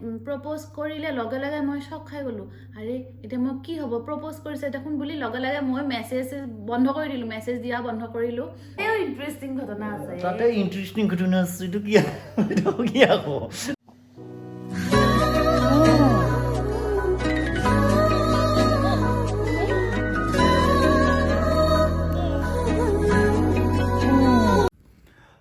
Propose কৰিলে লগে লগে মই চক খাই গ'লোঁ। আৰে, এতিয়া মই কি হ'ব, প্ৰপ'জ কৰিছে দেখোন বুলি লগে লগে মই মেছেজ বন্ধ কৰি দিলোঁ, মেছেজ দিয়া বন্ধ কৰিলোঁ। তেওঁ ইণ্টাৰেষ্টিং ঘটনা আছে। তাতে ইণ্টাৰেষ্টিং ঘটনা আছে। এইটো কি আকৌ?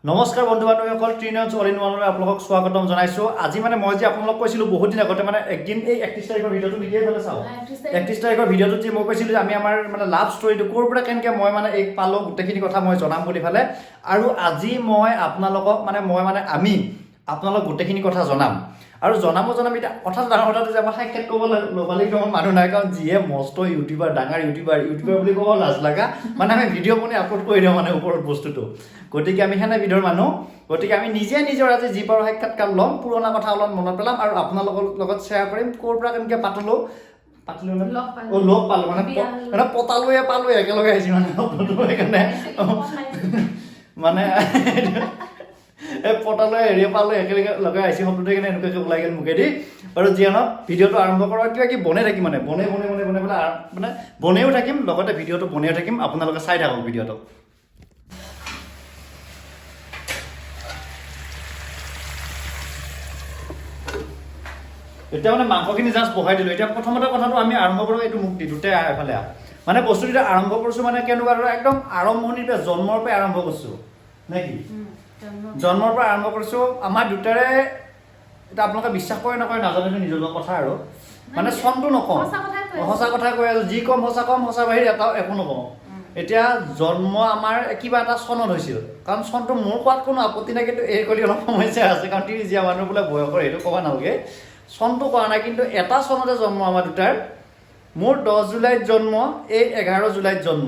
নমস্কাৰ বন্ধু বান্ধৱীসকল, ত্ৰিনয়নছ অল ইন ওৱানলৈ আপোনালোকক স্বাগতম জনাইছোঁ। আজি মানে মই যে আপোনালোকক কৈছিলোঁ বহুত দিন আগতে, মানে একদিন এই 31 তাৰিখৰ ভিডিঅ'টো নিদিয়ে পেলাই চাওঁ। 31 তাৰিখ। 31 তাৰিখৰ ভিডিঅ'টোত যে মই কৈছিলোঁ যে আমি আমাৰ মানে লাভ ষ্টৰিটো ক'ৰ পৰা কেনেকৈ মই মানে এইক পালোঁ, গোটেইখিনি কথা মই জনাম বুলি ফালে। আৰু আজি মই আপোনালোকক মানে মই মানে আমি আপোনালোক গোটেইখিনি কথা জনাম আৰু জনামো জনাম। এতিয়া কথাটো ডাঙৰ কথাটো যে আমাৰ সাক্ষাৎ ক'ব ল'ব লাগিব মানুহ নাই, কাৰণ যিয়ে মস্ত ইউটিউবাৰ, ডাঙৰ ইউটিউবাৰ, ইউটিউবাৰ বুলি ক'ব লাজ লগা, মানে আমি ভিডিঅ' বনাই আপলোড কৰি দিওঁ মানে ওপৰত বস্তুটো। গতিকে আমি সেনে বিধৰ মানুহ। গতিকে আমি নিজে নিজৰ আজি যি পাৰোঁ সাক্ষাৎকাৰ ল'ম, পুৰণা কথা অলপ মনত পেলাম আৰু আপোনালোকৰ লগত শ্বেয়াৰ কৰিম ক'ৰ পৰা কেনেকৈ পাতিলোঁ পাতিলোঁ মানে লগ পালোঁ। অ' লগ পালোঁ মানে বিয়া হ'ল। মানে পতালোৱে পালোঁ, একেলগে আহিছোঁ মানে শব্দটো সেইকাৰণে মানে এই পতালৈ হেৰি পালোঁ, একেলগে লগাই আহিছোঁ শব্দটো, সেইকাৰণে এনেকুৱাকৈ ওলাই গ'ল মুখেদি। বাৰু যিয়ে নহওক, ভিডিঅ'টো আৰম্ভ কৰাৰ কিবা কি বনাই থাকিম, মানে বনাই বনাই বনাই বনাই পেলাই মানে বনায়ো থাকিম, লগতে ভিডিঅ'টো বনায়ো থাকিম। আপোনালোকে চাই থাকক ভিডিঅ'টো। এতিয়া মানে মাংসখিনি জাষ্ট বহাই দিলোঁ। এতিয়া প্ৰথমতে কথাটো আমি আৰম্ভ কৰোঁ, এইটো মোক দি দুটাই আহ এফালে আহ। মানে বস্তুটো এতিয়া আৰম্ভ কৰিছোঁ, মানে কেনেকুৱা ধৰা একদম আৰম্ভণিৰ পৰা, জন্মৰ পৰাই আৰম্ভ কৰিছোঁ নে কি? জন্মৰ পৰা আৰম্ভ কৰিছোঁ আমাৰ দুটাৰে। এতিয়া আপোনালোকে বিশ্বাস কৰে নকৰে নাজানো, সেইটো নিজৰ লগত কথা আৰু মানে চনটো নকওঁ। সঁচা কথাই কৈ আছোঁ। সঁচা কথা কৈ আছোঁ, যি ক'ম সঁচা ক'ম, সঁচা বাহিৰে এটাও একো নকওঁ। এতিয়া জন্ম আমাৰ কিবা এটা চনত হৈছিল, কাৰণ চনটো মোৰ কোৱাত কোনো আপত্তি নাই, কিন্তু এই কৰি অলপ সমস্যা আছে, কাৰণ ত্ৰিশীয়া মানুহ বোলে বয়সৰ সেইটো ক'ব নালাগে। চনটো কোৱা নাই, কিন্তু এটা চনতে জন্ম আমাৰ দুটাৰ। মোৰ 10 জুলাইত জন্ম, এই 11 জুলাইত জন্ম।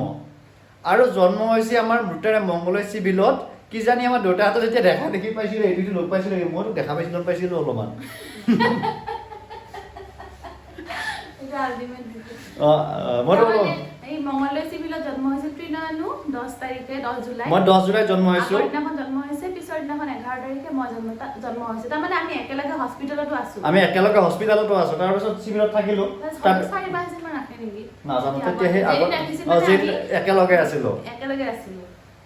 আৰু জন্ম হৈছে আমাৰ দুটাৰে মংগলদৈ চিভিলত। কিজানি আমাৰ দেউতাহঁতে যেতিয়া দেখা দেখি পাইছিলে, এইটো লগ পাইছিলে, মইতো দেখা পাইছিলোঁ, লগ পাইছিলোঁ অলপমান। অঁ, মইতো এই মংগলদৈ চিভিলত জন্ম হৈছিল ত্ৰিনয়নো 10 তাৰিখে, 10 জুলাই। মই 10 জুলাইত জন্ম হৈছোঁ। আগৰ দিনাখন জন্ম হৈছে, পিছৰ দিনাখন 11 তাৰিখে মই জন্ম হৈছে। তাৰমানে আমি একেলগে হস্পিটেলতো আছো। আমি একেলগে হস্পিটেলতো আছো, তাৰপিছত চিভিলত থাকিলোঁ। তাৰপিছত চাৰি পাঁচদিনমান ৰাখে নেকি? নাজানো, তেতিয়া সেই এদিন আগত ৰাখিছিল, অঁ, মানে যে আমি একেলগে আছিলোঁ। একেলগে আছিলো,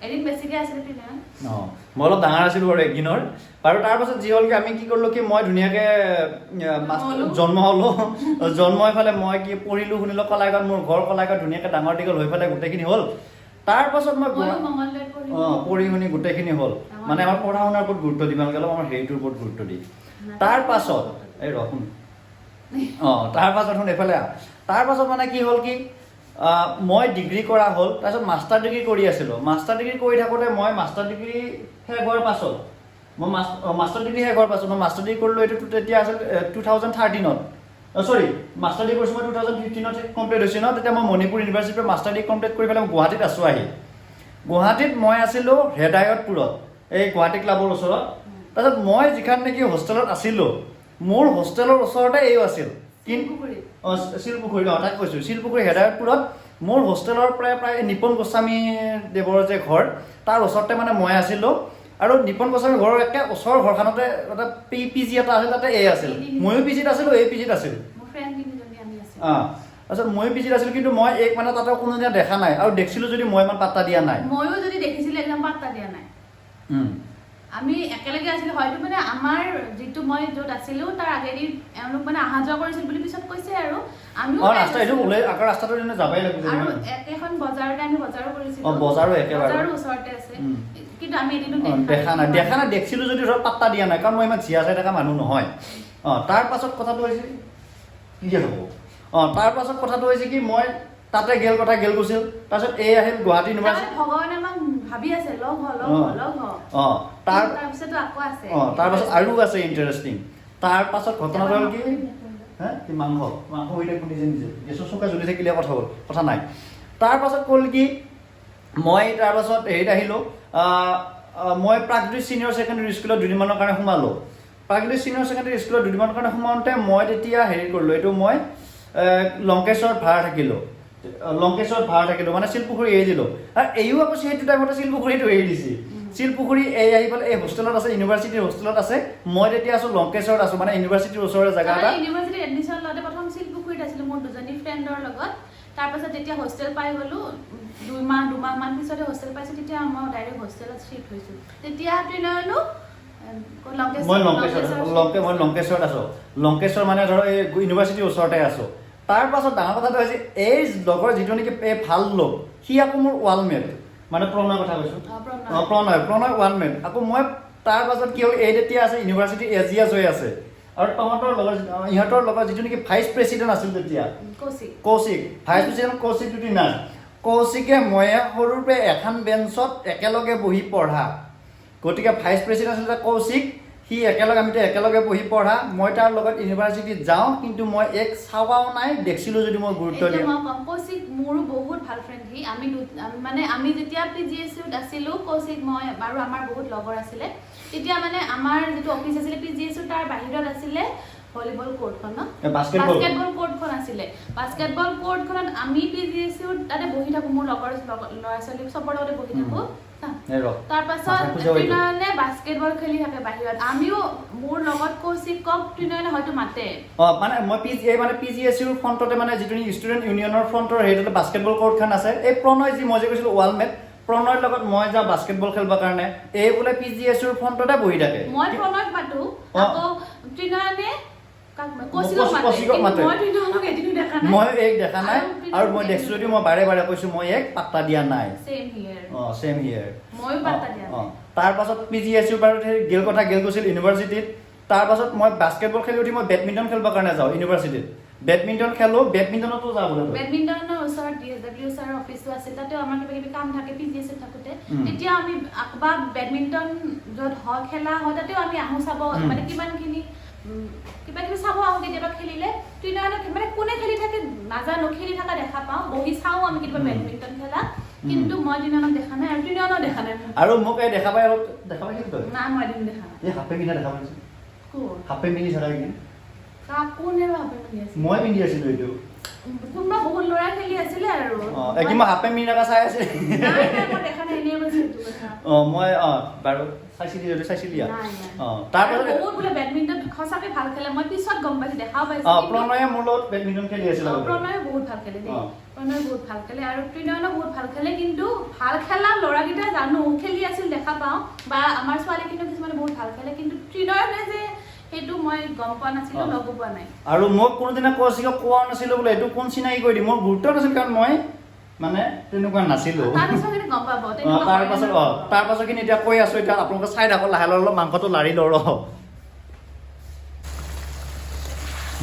এদিন বেছিকে আছিলে ত্ৰিনয়ন। অঁ, মই অলপ ডাঙৰ আছিলোঁ বাৰু একদিনৰ। বাৰু তাৰপাছত যি হ'ল কি, আমি কি কৰিলোঁ কি, মই ধুনীয়াকৈ হ'লো। জন্ম হ'লোঁ। জন্ম হৈ পেলাই মই কি পঢ়িলোঁ শুনিলোঁ কলাইগাঁৱত, মোৰ ঘৰ কলাইগাঁৱত, ধুনীয়াকৈ ডাঙৰ দীঘল হৈ পেলাই গোটেইখিনি হ'ল। তাৰপাছত মই ময়ো মংগলদৈত পঢ়িলো। অঁ, পঢ়ি শুনি গোটেইখিনি হ'ল। মানে আমাৰ পঢ়া শুনাৰ ওপৰত গুৰুত্ব দিব নালাগে, অলপ আমাৰ হেৰিটোৰ ওপৰত গুৰুত্ব দি। তাৰপাছত এই ৰ শুন, অঁ, তাৰপাছত শুন এইফালে আহ। তাৰপাছত মানে কি হ'ল কি, মই ডিগ্ৰী কৰা হ'ল, তাৰপিছত মাষ্টাৰ ডিগ্ৰী কৰি আছিলোঁ। মাষ্টাৰ ডিগ্ৰী কৰি থাকোঁতে মই মাষ্টাৰ ডিগ্ৰী শেষ হোৱাৰ পাছত মই মাষ্টাৰ ডিগ্ৰী শেষ হোৱাৰ পাছত মই মাষ্টাৰ ডিগ্ৰী কৰিলোঁ। এইটো তেতিয়া আছিল 2013ত, চৰি, মাষ্টাৰ ডিগ্ৰী কৰিছোঁ মই 2015ত কমপ্লিট হৈছে ন। তেতিয়া মই মণিপুৰ ইউনিভাৰ্চিটিৰ পৰা মাষ্টাৰ ডিগ্ৰী কমপ্লিট কৰি পেলাই মই গুৱাহাটীত আছোঁ আহি। গুৱাহাটীত মই আছিলোঁ হেদায়তপুৰত, এই গুৱাহাটী ক্লাবৰ ওচৰত। তাৰপিছত মই যিখন নেকি হোষ্টেলত আছিলোঁ, মোৰ হোষ্টেলৰ ওচৰতে এইও আছিল। কিন্তু শিলপুখুৰীত। অঁ, শিলপুখুৰীত, অঁ, তাক কৈছোঁ, শিলপুখুৰী হেদায়তপুৰত মোৰ হোষ্টেলৰ প্ৰায় প্ৰায় নিপন গোস্বামী দেৱৰ যে ঘৰ, তাৰ ওচৰতে মানে মই আছিলোঁ। আৰু নিপন গোস্বামী ঘৰৰ একে ওচৰৰ ঘৰখনতে এটা পি জি এটা আছিল, তাতে এই আছিল। ময়ো পি জিত আছিলোঁ, এই পি জিত আছিল। মোৰ ফ্ৰেণ্ড তিনিজনী আমি আছিলো। অঁ, তাৰপিছত ময়ো পি জিত আছিলোঁ, কিন্তু মই এইক মানে তাতে কোনোদিনা দেখা নাই, আৰু দেখিছিলোঁ যদি মই ইমান পাত্তা দিয়া নাই। ময়ো যদি দেখিছিলো একদম পাত্তা দিয়া নাই। আমি একেলগে আছিলো হয়তো, মানে আমাৰ যিটো মই য'ত আছিলো তাৰ আগেদি এওঁলোক মানে অহা যোৱা কৰিছিল বুলি পিছত কৈছে আৰু আমিও অঁ, তাত ৰাস্তা এইটো আছিলো। ওলাই আগৰ ৰাস্তাটো এনে যাবই লাগিব। আৰু একেখন বজাৰতে আমি বজাৰো কৰিছিলো। অঁ, বজাৰো একেবাৰে। বজাৰো ওচৰতে আছে। কিন্তু আমি এদিনো দেখা নাই, দেখা নাই, দেখিছিলোঁ যদি ধৰক পাত্তা দিয়া নাই, কাৰণ মই ইমান জীয়া চাই থকা মানুহ নহয়। অঁ, তাৰ পাছত কথাটো হৈছে কি যে হ'ব, অঁ, তাৰ পাছত কথাটো হৈছে কি, মই তাতে গেল কথা গেল গৈছিল। তাৰপিছত এই আহিল গুৱাহাটী ইউনিভাৰ্চিটি। তাৰমানে ভগৱানে আমাক ভাবি আছে, লগ হ, লগ হ, লগ হ। অঁ, তাৰ তাৰপিছতো আকৌ আছে। অঁ, তাৰপাছত আৰু আছে ইণ্টাৰেষ্টিং। তাৰ পাছত ঘটনাটো হ'ল কি, হে কি মাংস মাংস হৈ থাকিব নিজে নিজে, গেছৰ চৌকা জ্বলি থাকিলে কথা হ'ল, কথা নাই। তাৰপাছত ক'ল কি, মই তাৰপাছত হেৰিত আহিলোঁ, মই প্ৰাগজ্যোতিষ ছিনিয়ৰ ছেকেণ্ডেৰী স্কুলত দুদিনমানৰ কাৰণে সোমালোঁ। প্ৰাগজ্যোতিষ ছিনিয়ৰ ছেকেণ্ডেৰী স্কুলত দুদিনমানৰ কাৰণে সোমাওঁতে মই তেতিয়া হেৰি কৰিলোঁ, এইটো মই লংকেশ্বৰত ভাড়া থাকিলোঁ। লংকেশ্বৰত ভাড়া থাকিলোঁ মানে শিলপুখুৰী এৰি দিলোঁ। আৰু এইও আকৌ সেইটো টাইমতে শিলপুখুৰীটো এৰি দিছে। শিলপুখুৰী এই আহি পেলাই এই হোষ্টেলত আছে, ইউনিভাৰ্চিটিৰ হোষ্টেলত আছে। মই তেতিয়া আছো লংকেশ্বৰত আছো, মানে ইউনিভাৰ্চিটিৰ ওচৰৰে জেগা এটা। ইউনিভাৰ্চিটিত এডমিশ্যন লওঁতে প্ৰথম শিলপুখুৰীত আছিলো মোৰ দুজনী ফ্ৰেণ্ডৰ লগত। তাৰপাছত যেতিয়া হোষ্টেল পাই গ'লো, দুমাহমান পিছতে হোষ্টেল পাইছো, তেতিয়া মই ডাইৰেক্ট হোষ্টেলত চিফ্ট হৈছো। তেতিয়া ত্ৰিনয়নো মই লংকেশ্বৰত আছো। লংকেশ্বৰ মানে ধৰ এই ইউনিভাৰ্চিটিৰ ওচৰতে আছো। তাৰ পাছত ডাঙৰ কথাটো হৈছে এই লগৰ যিটো নেকি এই ভাল লোক, সি আকৌ মোৰ ৱালমেট, মানে প্ৰণয়ৰ কথা কৈছো। প্ৰণয় ৱালমেট। আকৌ মই তাৰ পাছত কি হ'ল, এই তেতিয়া আছে ইউনিভাৰ্চিটিৰ এ জি এছ হৈ আছে, আৰু তহঁতৰ লগৰ ইহঁতৰ লগৰ যিটো নেকি ভাইচ প্ৰেচিডেণ্ট আছিল তেতিয়া, কৌশিক, ভাইচ প্ৰেচিডেণ্ট কৌশিক জ্যোতি নাথ। কৌশিকে ময়ে সৰুৰ পৰা এখন বেঞ্চত একেলগে বহি পঢ়া, গতিকে ভাইচ প্ৰেচিডেণ্ট আছিলে কৌশিক, সি একেলগে আমিতো একেলগে বহি পঢ়া। মই তাৰ লগত ইউনিভাৰ্চিটিত যাওঁ, কিন্তু মই এক চাৱাও নাই, দেখিছিলোঁ যদি মই গুৰুত্ব দিওঁ। মই কম, কৌশিক মোৰো বহুত ভাল ফ্ৰেণ্ড সি। আমি মানে আমি যেতিয়া পি জি এছ ইউত আছিলোঁ, কৌশিক মই আৰু আমাৰ বহুত লগৰ আছিলে। তেতিয়া মানে আমাৰ যিটো অফিচ আছিলে পি জি এছ ইউ, তাৰ বাহিৰত আছিলে ভলীবল কোৰ্টখন ন, বাস্কেটবল কোৰ্টখন আছিলে। বাস্কেটবল কোৰ্টখনত আমি পি জি এছ ইউত তাতে বহি থাকোঁ, মোৰ লগৰ ল'ৰা ছোৱালী চবৰ লগতে বহি থাকোঁ। তাৰপাছত ত্ৰিনয়নে বাস্কেটবল খেলি থাকে বাহিৰত, আমিও মোৰ লগত কৌশিকক ত্ৰিনয়নে হয়তো মাতে। মানে মই পি জি এছ ইউৰ ফ্ৰণ্টতে, মানে যিটো ষ্টুডেণ্ট ইউনিয়নৰ ফ্ৰণ্টৰ সেইটোতে বাস্কেটবল কোৰ্টখন আছে। এই প্ৰণয় যি মই যে কৈছিলোঁ ৱালমেট, প্ৰণয়ৰ লগত মই যাওঁ বাস্কেটবল খেলিবৰ কাৰণে, এই বোলে পি জি এছ ইউৰ ফ্ৰণ্টতে বহি থাকে। মই প্ৰণয়ক মাতো, আকৌ ত্ৰিনয়নে মই এক দেখা নাই, আৰু মই দেখিছো যদিও মই বাৰে বাৰে কৈছো মই এক পাত্তা দিয়া নাই। ছেম here, তাৰ পাছত পি জি এছ ইউৰ বাৰু গেল কথা গেল গৈছিল ইউনিভাৰ্চিটিত। তাৰ পাছত মই বাস্কেটবল খেলি উঠি মই বেডমিণ্টন খেলিবৰ কাৰণে যাওঁ ইউনিভাৰ্চিটিত। বেডমিণ্টন খেলো, বেডমিণ্টনতো যাওঁ বোলে। বেডমিণ্টনৰ ওচৰত ডি এছ ডাব্লিউ ছাৰৰ অফিচটো আছিল, তাতেও আমাৰ কিবা কিবি কাম থাকে পি জি এছ থাকোঁতে। তেতিয়া আমি বা বেডমিণ্টন য'ত হয় খেলা হয় তাতেও আমি আহোঁ চাব, মানে কিমানখিনি কিবা কিবি চাব আহোঁ কেতিয়াবা খেলিলে। ত্ৰিনয়নক মানে কোনে খেলি থাকে নাজানো, খেলি থকা দেখা পাওঁ, বহি চাওঁ আমি কেতিয়াবা বেডমিণ্টন খেলা, কিন্তু মই ত্ৰিনয়নক দেখা নাই আৰু ত্ৰিনয়নো দেখা নাই। আৰু মোক এই দেখা পাই অলপ দেখা পাইছিল তই? নাই, মই এদিন দেখা নাই। এই হাফে পিন্ধা দেখা পাইছো। ক'ত? হাফে পিন্ধি থকা কিনে। কোনে হাফে পিন্ধি আছিল? মই পিন্ধি আছিলো এইটো। কোনোবা বহুত ল'ৰা খেলি আছিলে আৰু। একদম মই হাফে পিন্ধি থকা চাই আছিল। নাই, নাই, মই দেখা নাই, এনেই কৈছো এইটো কথা। মই বাৰু চাইছিলি যদি চাইছিলি। তাৰপাছত বহুত বোলে বেডমিণ্টন সঁচাকে ভাল খেলে, মই পিছত গম পাইছো, দেখাও পাইছো। প্ৰণয়ে মোৰ লগত বেডমিণ্টন খেলি আছিল। প্ৰণয়ে বহুত ভাল খেলে দেই, প্ৰণয়ে বহুত ভাল খেলে আৰু ত্ৰিনয়নো বহুত ভাল খেলে। কিন্তু ভাল খেলা ল'ৰাকেইটা জানো খেলি আছিল দেখা পাওঁ, বা আমাৰ ছোৱালীখিনিও কিছুমানে বহুত ভাল খেলে, কিন্তু ত্ৰিনয়নে যে সেইটো মই গম পোৱা নাছিলো, লগো পোৱা নাই। আৰু মোক কোনোদিনা কৌশিকক কোৱা নাছিলো বোলে এইটো কোন চিনাকি কৰি দিম, মোৰ গুৰুত্ব নাছিল, কাৰণ মই মানে তেনেকুৱা নাছিলো। তাৰপাছত খিনি এতিয়া কৈ আছো, এতিয়া আপোনালোকে চাই থাকক লাহে লাহে অলপ মাংসটো লাৰি লওঁ। ৰ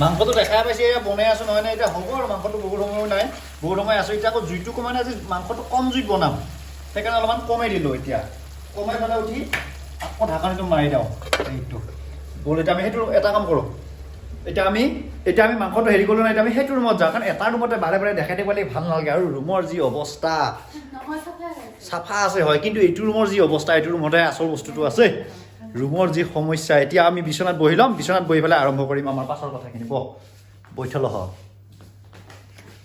মাংসটো দেখাই পাইছে, এয়া বনাই আছো নহয় নে, এতিয়া হ'ব আৰু মাংসটো বহুত সময়ো নাই, বহুত সময় আছো। এতিয়া আকৌ জুইটো কমাই নাই, আজি মাংসটো কম জুইত বনাম, সেইকাৰণে অলপমান কমাই দিলোঁ। এতিয়া কমাই পেলাই উঠি আকৌ ঢাকনিটো মাৰি দিওঁ। এইটো ব'ল, এতিয়া আমি সেইটো এটা কাম কৰোঁ, এতিয়া আমি মাংসটো হেৰি কৰিলোঁ নাই, এতিয়া আমি সেইটো ৰুমত যাওঁ, কাৰণ এটা ৰুমতে বাৰে বাৰে দেখাই থাকিব লাগে ভাল নালাগে। আৰু ৰুমৰ যি অৱস্থা, চাফা আছে হয়, কিন্তু এইটো ৰুমৰ যি অৱস্থা, এইটো ৰুমতে আচল বস্তুটো আছে, ৰুমৰ যি সমস্যা। এতিয়া আমি বিচনাত বহি ল'ম, বিচনাত বহি পেলাই আৰম্ভ কৰিম আমাৰ পাছৰ কথাখিনি। বহ বৈঠল হ।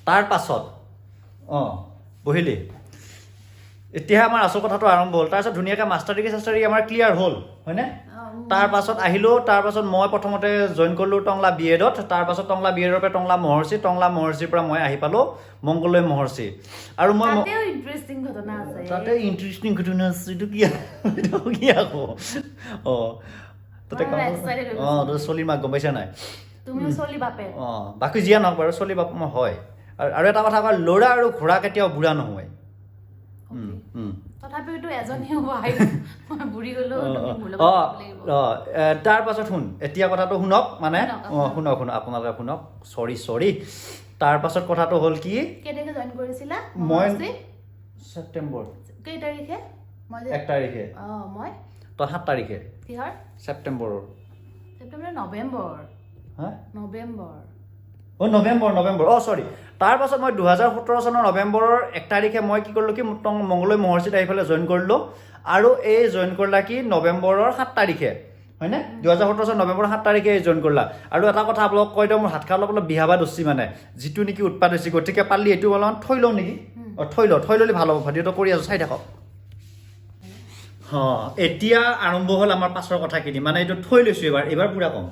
তাৰ পাছত বহিলি, এতিয়া আমাৰ আচল কথাটো আৰম্ভ হ'ল। তাৰপিছত ধুনীয়াকৈ মাষ্টাৰ ডিগ্ৰী চাষ্টাৰ ডিগ্ৰী আমাৰ ক্লিয়াৰ হ'ল, হয়নে? তাৰপাছত আহিলোঁ, তাৰপাছত মই প্ৰথমতে জইন কৰিলোঁ টংলা বি এডত, তাৰপাছত টংলা বি এডৰ পৰা টংলা মহৰ্ষি, টংলা মহৰ্ষিৰ পৰা মই আহি পালোঁ মংগলদৈ মহৰ্ষি। আৰু মই ইণ্টাৰেষ্টিং ঘটনা আছে, তাতে ইণ্টাৰেষ্টিং ঘটনা আছে। এইটো কি, এইটো কি আকৌ? তাতে তাতে চলিৰ মাক গম পাইছা নাই? বাকী যিয়ে নহওক বাৰু, চলি বাপ মই হয়। আৰু এটা কথা কয়, ল'ৰা আৰু ঘোঁৰা কেতিয়াও বুঢ়া নহয়। তাৰপাছত শুন, এতিয়া কথাটো শুনক, মানে শুনক শুনক আপোনালোকে শুনক, চৰি চৰি। তাৰপাছত কথাটো হ'ল কি, মই ছেপ্টেম্বৰ 1 তাৰিখে, তই 7 তাৰিখে, ছেপ্টেম্বৰৰ, নৱেম্বৰ, নৱেম্বৰ নৱেম্বৰ চৰি। তাৰপাছত মই 2017 চনৰ নৱেম্বৰৰ 1 তাৰিখে মই কি কৰিলোঁ কি, মংগলদৈ মহৰ্ষিত আহি পেলাই জইন কৰিলোঁ। আৰু এই জইন কৰিলা কি নৱেম্বৰৰ 7 তাৰিখে, হয়নে? 2017 চনৰ নৱেম্বৰৰ 7 তাৰিখে এই জইন কৰিলা। আৰু এটা কথা আপোনালোক কৈ দিওঁ, মোৰ হাতখন অলপ অলপ বিহাবা ধৰছি, মানে যিটো নেকি উৎপাত হৈছে, গতিকে পালি এইটো অলপমান থৈ লওঁ নেকি? থৈ লওঁ, থৈ ল'লে ভাল হ'ব। ভিডিঅ'টো কৰি আছোঁ, চাই থাকক। এতিয়া আৰম্ভ হ'ল আমাৰ পাছৰ কথাখিনি, মানে এইটো থৈ লৈছোঁ এইবাৰ, এইবাৰ পূৰা ক'ম।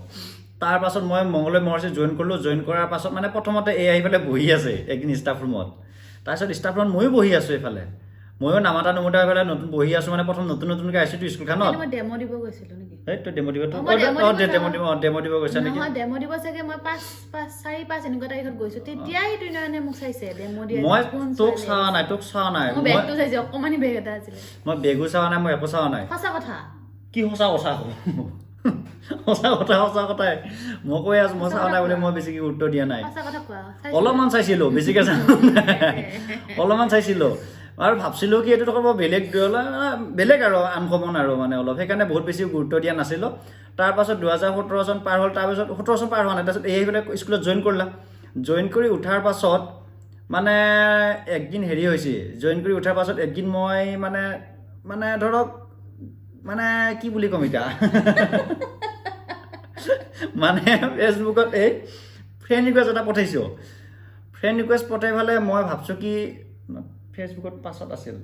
তাৰ পাছত মই মংগলদৈ মহৰ্ষি জইন কৰিলোঁ। জইন কৰাৰ পাছত মানে প্ৰথমতে এই আহি পেলাই বহি আছে একদিন ষ্টাফ ৰুমত। তাৰপিছত ষ্টাফ ৰুমত ময়ো বহি আছোঁ, এইফালে ময়ো নামাতা নুমুতা এইফালে নতুন বহি আছোঁ, মানে প্ৰথম নতুন নতুনকৈ আহিছোঁতো স্কুলখনত। কিন্তু মই ডেমো দিব গৈছিলো নেকি? এই তই ডেমো দিব, অ, মই ডেমো দিব ডেমো যাওঁ। দিব, ডেমো দিব গৈছা নেকি? নহয়, ডেমো দিব চাগে মই 5 5 4 5 এনেকুৱা তাৰিখত গৈছো। তেতিয়াই ত্ৰিনয়নে মোক চাইছে ডেমো দিয়া। মই কোন তোক ছোৱালী? চোৱা নাই, তোক চোৱা নাই। মই মই বেগটো চাইছো, অকণমানি বেগ এটা আছিলে। মই বেগো চোৱা নাই, মই একো চোৱা নাই। সঁচা কথা। কি সঁচা কথা? সঁচা কথা, সঁচা কথাই মই কৈ আছো। মই চোৱা নাই বুলি মই বেছিকে গুৰুত্ব দিয়া নাই। সঁচা কথা কোৱা, চাইছিলা? অলপমান চাইছিলো, বেছিকে চোৱা নাই, অলপমান চাইছিলো আৰু ভাবছিলো কি এইটো ক'ব বেলেগ, বেলেগ আৰু আনকমন আৰু মানে অলপ, সেইকাৰণে বহুত বেছি গুৰুত্ব দিয়া নাছিলো। তাৰপাছত 2017 চন পাৰ হ'ল। তাৰপিছত 17 চন পাৰ হোৱা নাই, তাৰপিছত এই আহি পেলাই স্কুলত জইন কৰিলা। জইন কৰি উঠাৰ পাছত মানে একদিন হেৰি হৈছে, জইন কৰি উঠাৰ পাছত একদিন মই মানে মানে ধৰক মানে কি বুলি ক'ম এতিয়া, মানে ফেচবুকত এই ফ্ৰেণ্ড ৰিকুৱেষ্ট এটা পঠাইছোঁ। ফ্ৰেণ্ড ৰিকুৱেষ্ট পঠাই পেলাই মই ভাবছোঁ কি ফেচবুকত পাছত আছিল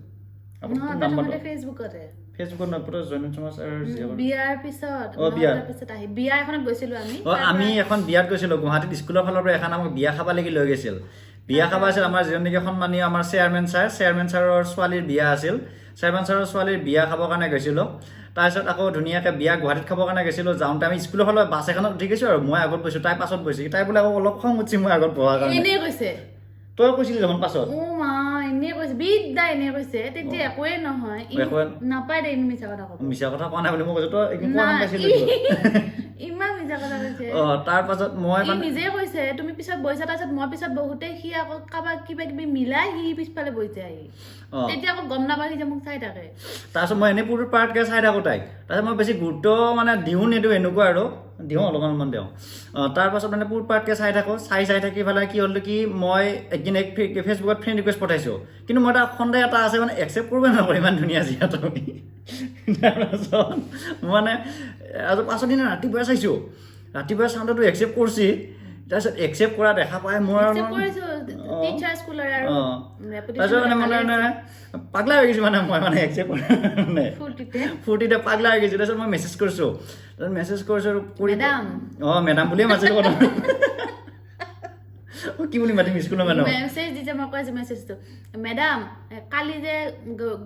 নহয়, প্ৰথমতে ফেচবুকতে। ফেচবুকত নহয়, প্ৰথমতে জৈন সমাজ আৰু বিয়াৰ পিছত, অ, বিয়াৰ। নহয়, তাৰপিছত আহি বিয়া এখনত গৈছিলো আমি। অ, আমি এখন বিয়াত গৈছিলোঁ গুৱাহাটীত, স্কুলৰ ফালৰ পৰা এখন আমাক বিয়া খাব লাগি লৈ গৈছিল। বিয়া খাব আছিল আমাৰ যিজন নেকি সন্মানীয় আমাৰ চেয়াৰমেন ছাৰ, চেয়াৰমেন ছাৰৰ ছোৱালীৰ বিয়া আছিল। চেয়াৰমেন ছাৰৰ ছোৱালীৰ বিয়া খাবৰ কাৰণে গৈছিলোঁ। তাৰপিছত আকৌ ধুনীয়াকৈ বিয়া গুৱাহাটীত খাবৰ কাৰণে গৈছিলোঁ। যাওঁতে আমি স্কুলৰ ফালৰ বাছ এখনত উঠি গৈছোঁ আৰু মই আগত গৈছোঁ, তাই পাছত গৈছে। তাই বোলে আকৌ অলপ খং উঠিছে মই আগত বহাৰ কাৰণে। এনেই কৈছে। তই কৈছিলি দেখোন পাছত। অ মা, এনেই কৈছে, বিদ্যা এনেই কৈছে। তেতিয়া একোৱে নহয়, একোৱে নাপায় দে ইমান মিছা কথা ক'ব। মিছা কথা কোৱা নাই বুলি মই কৈছোঁ, তই একদিন কোৱা নাই, নাপাইছিলো। ইমান মিছা কথা কৈছে। অ, তাৰপাছত মই ই মানে নিজে কৈছে তুমি পিছত বহিছা, তাৰপিছত মই পিছত বহুতে সি আকৌ কাৰোবাক কিবা কিবি মিলাই সি পিছফালে বহিছে আহি। অ। তেতিয়া আকৌ গম নাপায় যে মোক চাই থাকে। তাৰপিছত মই এনেই পুৰুষ পাৰ্টকৈ চাই থাকোঁ তাইক। তাৰপিছত মই বেছি গুৰুত্ব মানে দিওঁ নিদিওঁ এনেকুৱা আৰু দিওঁ, অলপমান অলপমান দিওঁ। তাৰপাছত মানে পুৰুষ পাৰ্টকৈ চাই থাকোঁ, চাই চাই থাকি পেলাই কি হ'ল কি মই একদিন এক ফেচবুকত ফ্ৰেণ্ড ৰিকুৱেষ্ট পঠাইছোঁ, কিন্তু মই এটা সন্দেহ এটা আছে মানে একচেপ্ট কৰিবই নকৰে, ইমান ধুনীয়া যিহেতু। তাৰপাছত মানে আৰু পাছৰ দিনা ৰাতিপুৱাই চাইছোঁ, ৰাতিপুৱাই চাওঁতেতো একচেপ্ট কৰিছি। তাৰপিছত একচেপ্ট কৰা দেখা পাই মোৰ আৰু Accept কৰিছো, টিচাৰ স্কুলৰ আৰু অ। reputation তাৰপিছত মানে ভালেই মানে আছে। পাগলা হৈ গৈছোঁ, মানে মই মানে একচেপ্ট কৰা মানে ফূৰ্তিতে। ফূৰ্তিতে পাগলা হৈ গৈছোঁ। তাৰপিছত মই মেছেজ কৰিছোঁ, তাৰপিছত মেছেজ কৰিছোঁ আৰু কৰি মেডাম। অ, মেডাম বুলিয়ে মাতিছিলোঁ কথা। অ, কি বুলি মাতিম স্কুলৰ মানুহ? মেছেজ দিছে, মই কৈ আছো মেছেজটো, মেডাম কালি যে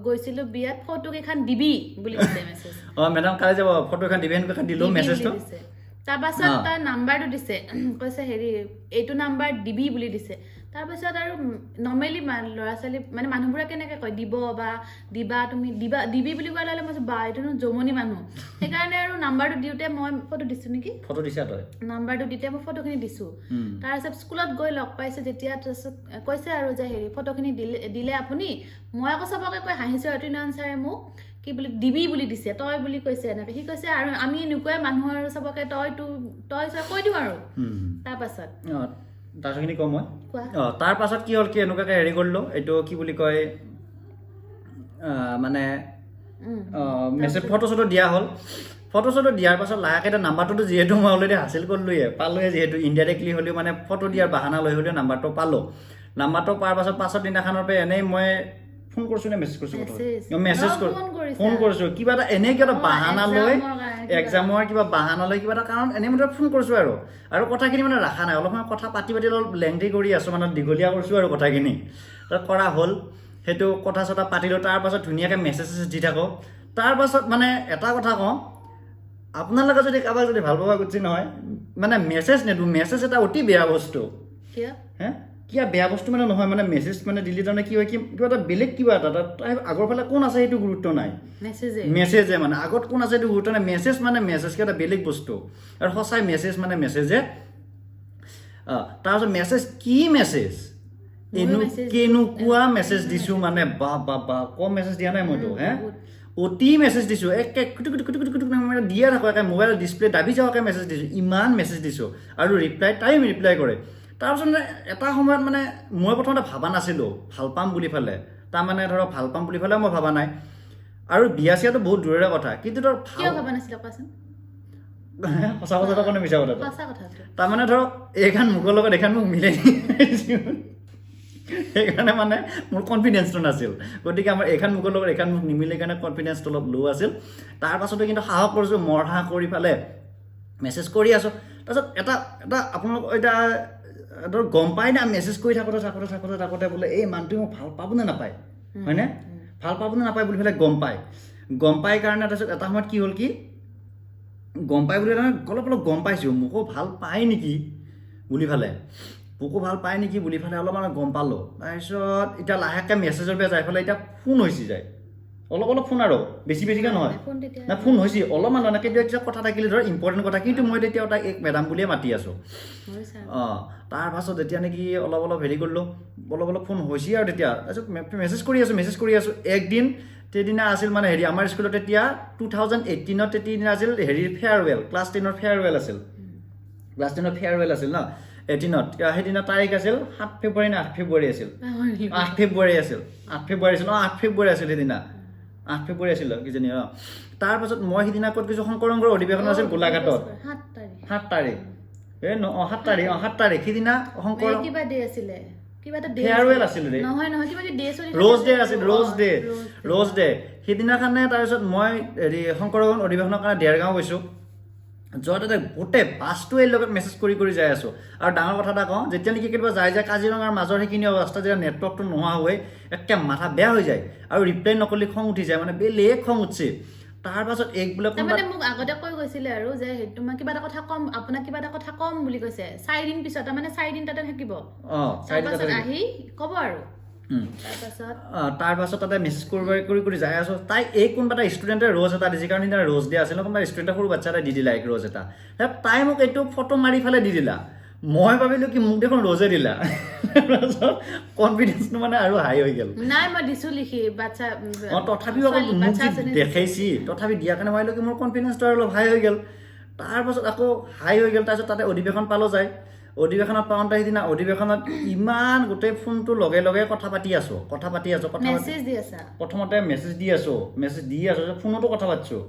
গৈছিলো বিয়াত ফটো কেইখন দিবি বুলি দিছে মেছেজ। অ, মেডাম কালি যাব ফটো এখন দিবি, সেনেকুৱাখন দিলোঁ দিবি বুলি মেছেজটো। দিছে। তাৰপাছত অ। তাৰ নাম্বাৰটো দিছে, কৈছে হেৰি এইটো নাম্বাৰ দিবি বুলি দিছে। তাৰপিছত আৰু নৰ্মেলি ল'ৰা ছোৱালী মানে মানুহবোৰে কেনেকে কয় দিব বা দিবা, তুমি দিবা দিবি বুলি কোৱাৰ লগে লগে মই কৈছো, বা এইটোনো জমনি মানুহ। সেইকাৰণে আৰু নাম্বাৰটো দিওঁতে মই ফটো দিছো নেকি? ফটো দিছা তই? নাম্বাৰটো দিওঁতে মই ফটোখিনি দিছো। তাৰপিছত স্কুলত গৈ লগ পাইছো যেতিয়া, তাৰপিছত কৈছে আৰু যে হেৰি ফটোখিনি দিলে আপুনি। মই আকৌ চবকে কৈ হাঁহিছো আৰু ত্ৰিনয়ন ছাৰে মোক কি বুলি দিবি বুলি দিছে, তই বুলি কৈছে এনেকে। সি কৈছে আৰু আমি এনেকুৱাই মানুহ আৰু চবকে তই তো তই চয় কৈ দিওঁ আৰু। তাৰপাছত অ, তাৰপিছতখিনি কওঁ মই। কোৱা। অ, তাৰপাছত কি হ'ল কি এনেকুৱাকে হেৰি কৰিলোঁ, এইটো কি বুলি কয়, মানে মেছেজ ফটো চটো দিয়া হ'ল। ফটো চটো দিয়াৰ পাছত লাহেকৈ এতিয়া নাম্বাৰটোতো যিহেতু মই অলৰেডি হাচিল কৰিলোৱে, পালোৱে যিহেতু ইনডাইৰেক্টলি হ'লেও মানে ফটো দিয়াৰ বাহানা লৈ হ'লেও নাম্বাৰটো পালোঁ। নাম্বাৰটো পোৱাৰ পাছত পাছৰ দিনাখনৰ পৰা এনেই মই ফোন কৰিছোঁ নে মেছেজ কৰিছোঁ? মেছেজ। মেছেজ অ, ফোন কৰিছা। ফোন কৰিছোঁ কিবা এটা এনেই কিবা এটা অ, বাহানা লৈ, এক্সামৰ কাৰণে কিবা। এক্সামৰ কিবা বাহানা লৈ কিবা এটা কাৰণ এনেই মুঠতে ফোন কৰিছোঁ আৰু, আৰু কথাখিনি মানে ৰখা নাই, অলপ সময় কথা পাতি পাতি অলপ লেংথি কৰি আছোঁ, মানে দীঘলীয়া কৰিছোঁ আৰু কথাখিনি। তাৰপিছত কৰা হ'ল সেইটো কথা চথা পাতিলোঁ। তাৰপাছত ধুনীয়াকৈ মেছেজ চেছেজ দি থাকোঁ। তাৰপাছত মানে এটা কথা কওঁ, আপোনালোকে যদি কাৰোবাক যদি ভাল পাব খুজিছে নহয়, মানে মেছেজ নিদিওঁ। মেছেজ এটা অতি বেয়া বস্তু। কিয়? হে, কিয় বেয়া বস্তু মানে নহয়, মানে মেছেজ মানে দিলে তাৰমানে কি হয় কি কিবা এটা বেলেগ কিবা এটা তাত আগৰ ফালে কোন আছে সেইটো গুৰুত্ব নাই। মেছেজে মেছেজে মানে আগত কোন আছে সেইটো গুৰুত্ব নাই। মেছেজ মানে মেছেজ কিবা এটা বেলেগ বস্তু আৰু সঁচাই মেছেজ মানে মেছেজে। তাৰপিছত মেছেজ কি মেছেজ ময়ো message কেনেকুৱা মেছেজ দিছোঁ মানে বা বা বা কম মেছেজ দিয়া নাই মইতো, হে অতি মেছেজ দিছোঁ, একে কুটু কুটু কুটু কুটু কুটু মানে দিয়ে থাকোঁ, একে মোবাইলৰ ডিছপ্লে দাবি যোৱাকৈ মেছেজ দিছোঁ, ইমান মেছেজ দিছোঁ আৰু ৰিপ্লাই টাইম ৰিপ্লাই কৰে। তাৰপিছত মানে এটা সময়ত মানে মই প্ৰথমতে ভবা নাছিলোঁ ভাল পাম বুলি পেলাই, তাৰমানে ধৰক ভাল পাম বুলি পেলাই মই ভবা নাই আৰু বিয়া চিয়াটো বহুত দূৰৰে কথা, কিন্তু ধৰক কিয় ভাল ভবা নাছিলা কোৱাচোন? সঁচা কথাটো কোনে মিছা কথাটো? সঁচা কথাটো। তাৰমানে ধৰক এইখন মুখৰ লগত এইখন মুখ মিলাই। সেইকাৰণে মানে মোৰ কনফিডেঞ্চটো নাছিল। গতিকে আমাৰ এইখন মুখৰ লগত এইখন মুখ নিমিলে কাৰণে কনফিডেঞ্চটো অলপ ল' আছিল। তাৰ পাছতে কিন্তু সাহস কৰিছোঁ, মৰ সাহস কৰি পেলাই মেছেজ কৰি আছোঁ। তাৰপিছত এটা এটা আপোনালোক এতিয়া ধৰ গম পাই না, মেছেজ কৰি থাকোঁতে থাকোঁতে থাকোঁতে থাকোঁতে বোলে এই মানুহটোৱে মোক ভাল পাব নে নাপায়, হয়নে, ভাল পাব নে নাপায় বুলি পেলাই গম পায়। গম পাই কাৰণে তাৰপিছত এটা সময়ত কি হ'ল কি গম পাই বুলি তাৰমানে অলপ অলপ গম পাইছোঁ মোকো ভাল পায় নেকি বুলি ফালে, মোকো ভাল পায় নেকি বুলি ফালে অলপমান গম পালোঁ। তাৰপিছত এতিয়া লাহেকৈ মেছেজৰ পৰা যাই পেলাই এতিয়া ফোন হৈছে যায় অলপ অলপ ফোন, আৰু বেছি বেছিকৈ নহয় না, ফোন হৈছে অলপমান, মানে কেতিয়া কথা থাকিলে ধৰ ইম্পৰ্টেণ্ট কথা, কিন্তু মই তেতিয়াও তাইক এক মেডাম বুলিয়ে মাতি আছোঁ। অঁ, তাৰপাছত যেতিয়া নেকি অলপ অলপ হেৰি কৰিলোঁ, অলপ অলপ ফোন হৈছে আৰু তেতিয়া তাৰপিছত মেছেজ কৰি আছোঁ, মেছেজ কৰি আছোঁ। একদিন সেইদিনা আছিল মানে হেৰি আমাৰ স্কুলত তেতিয়া 2018ত তেতিয়া আছিল হেৰিৰ ফেয়াৰৱেল, ক্লাছ 10ৰ ফেয়াৰৱেল আছিল, ক্লাছ 10ৰ ফেয়াৰৱেল আছিল ন 18ত। সেইদিনা তাৰিখ আছিল 7 ফেব্ৰুৱাৰী নে 8 ফেব্ৰুৱাৰী আছিল, 8 ফেব্ৰুৱাৰী আছিল, 8 ফেব্ৰুৱাৰী আছিল, অঁ 8 ফেব্ৰুৱাৰী আছিল সেইদিনা, 8 ফেব্ৰুৱাৰী আছিল কিজানি। অঁ, তাৰপাছত মই সিদিনা ক'ত গৈছোঁ, শংকৰ সংঘৰ অধিৱেশন আছিল গোলাঘাটত, 7 তাৰিখ, এই ন, অঁ 7 তাৰিখ, অঁ 7 তাৰিখ সিদিনা শংকৰ ফেয়াৰৱেল আছিল ৰে, ৰ'জ ডে আছিল, ৰ'জ ডে, ৰ'জ ডে সিদিনাখনে। তাৰপিছত মই হেৰি শংকৰ সংঘৰ অধিৱেশনৰ কাৰণে দেৰগাঁও গৈছোঁ, যোৱাতে গোটেই বাছটোৱে লগত মেছেজ কৰি কৰি যাই আছোঁ। আৰু ডাঙৰ কথা এটা কওঁ, যেতিয়া নেকি কেতিয়াবা যায় যায় কাজিৰঙাৰ মাজৰ সেইখিনি অৱস্থা যেতিয়া নেটৱৰ্কটো নোহোৱা হৈ একে মাথা বেয়া হৈ যায়, আৰু ৰিপ্লাই নকৰিলে খং উঠি যায়, মানে বেলেগ খং উঠছে। তাৰপাছত এক বোলে তাৰমানে মোক আগতে কৈ গৈছিলে আৰু যে তোমাক কিবা এটা কথা কম, আপোনাক কিবা এটা কথা কম বুলি কৈছে, 4 দিন পিছত, তাৰমানে 4 দিন তাতে থাকিব, অঁ 4 দিন তাতে আহি ক'ব আৰু। তাৰপাছত তাতে মেছেজ কৰি কৰি যাই আছোঁ। তাই এই কোনোবা এটা ষ্টুডেণ্টে ৰ'জ এটা দিছে, কাৰণ সিদিনা ৰ'জ দিয়া আছিল, কোনোবা ষ্টুডেণ্টে সৰু বাচ্ছা এটা দি দিলা এক ৰ'জ এটা, তাই মোক এইটো ফটো মাৰি পেলাই দি দিলা। মই ভাবিলোঁ কি মোক দেখোন ৰ'জে দিলা, তাৰপাছত কনফিডেঞ্চটো মানে আৰু হাই হৈ গ'ল। নাই মই দিছোঁ লিখি বাচ্ছা, অঁ তথাপিও আকৌ মোক যি দেখাইছি, তথাপি দিয়াৰ কাৰণে মই ভাবিলোঁ কি মোৰ কনফিডেঞ্চটো আৰু অলপ হাই হৈ গ'ল। তাৰপাছত আকৌ হাই হৈ গ'ল, তাৰপিছত তাতে অধিৱেশন পালোঁ যায়, অধিৱেশনত পাওঁতে সিদিনা অধিৱেশনত ইমান গোটেই ফোনটো লগে লগে কথা পাতি আছোঁ, কথা পাতি আছোঁ, কথা প্ৰথমতে মেছেজ দি আছোঁ, মেছেজ দি আছোঁ, ফোনতো কথা পাতিছোঁ।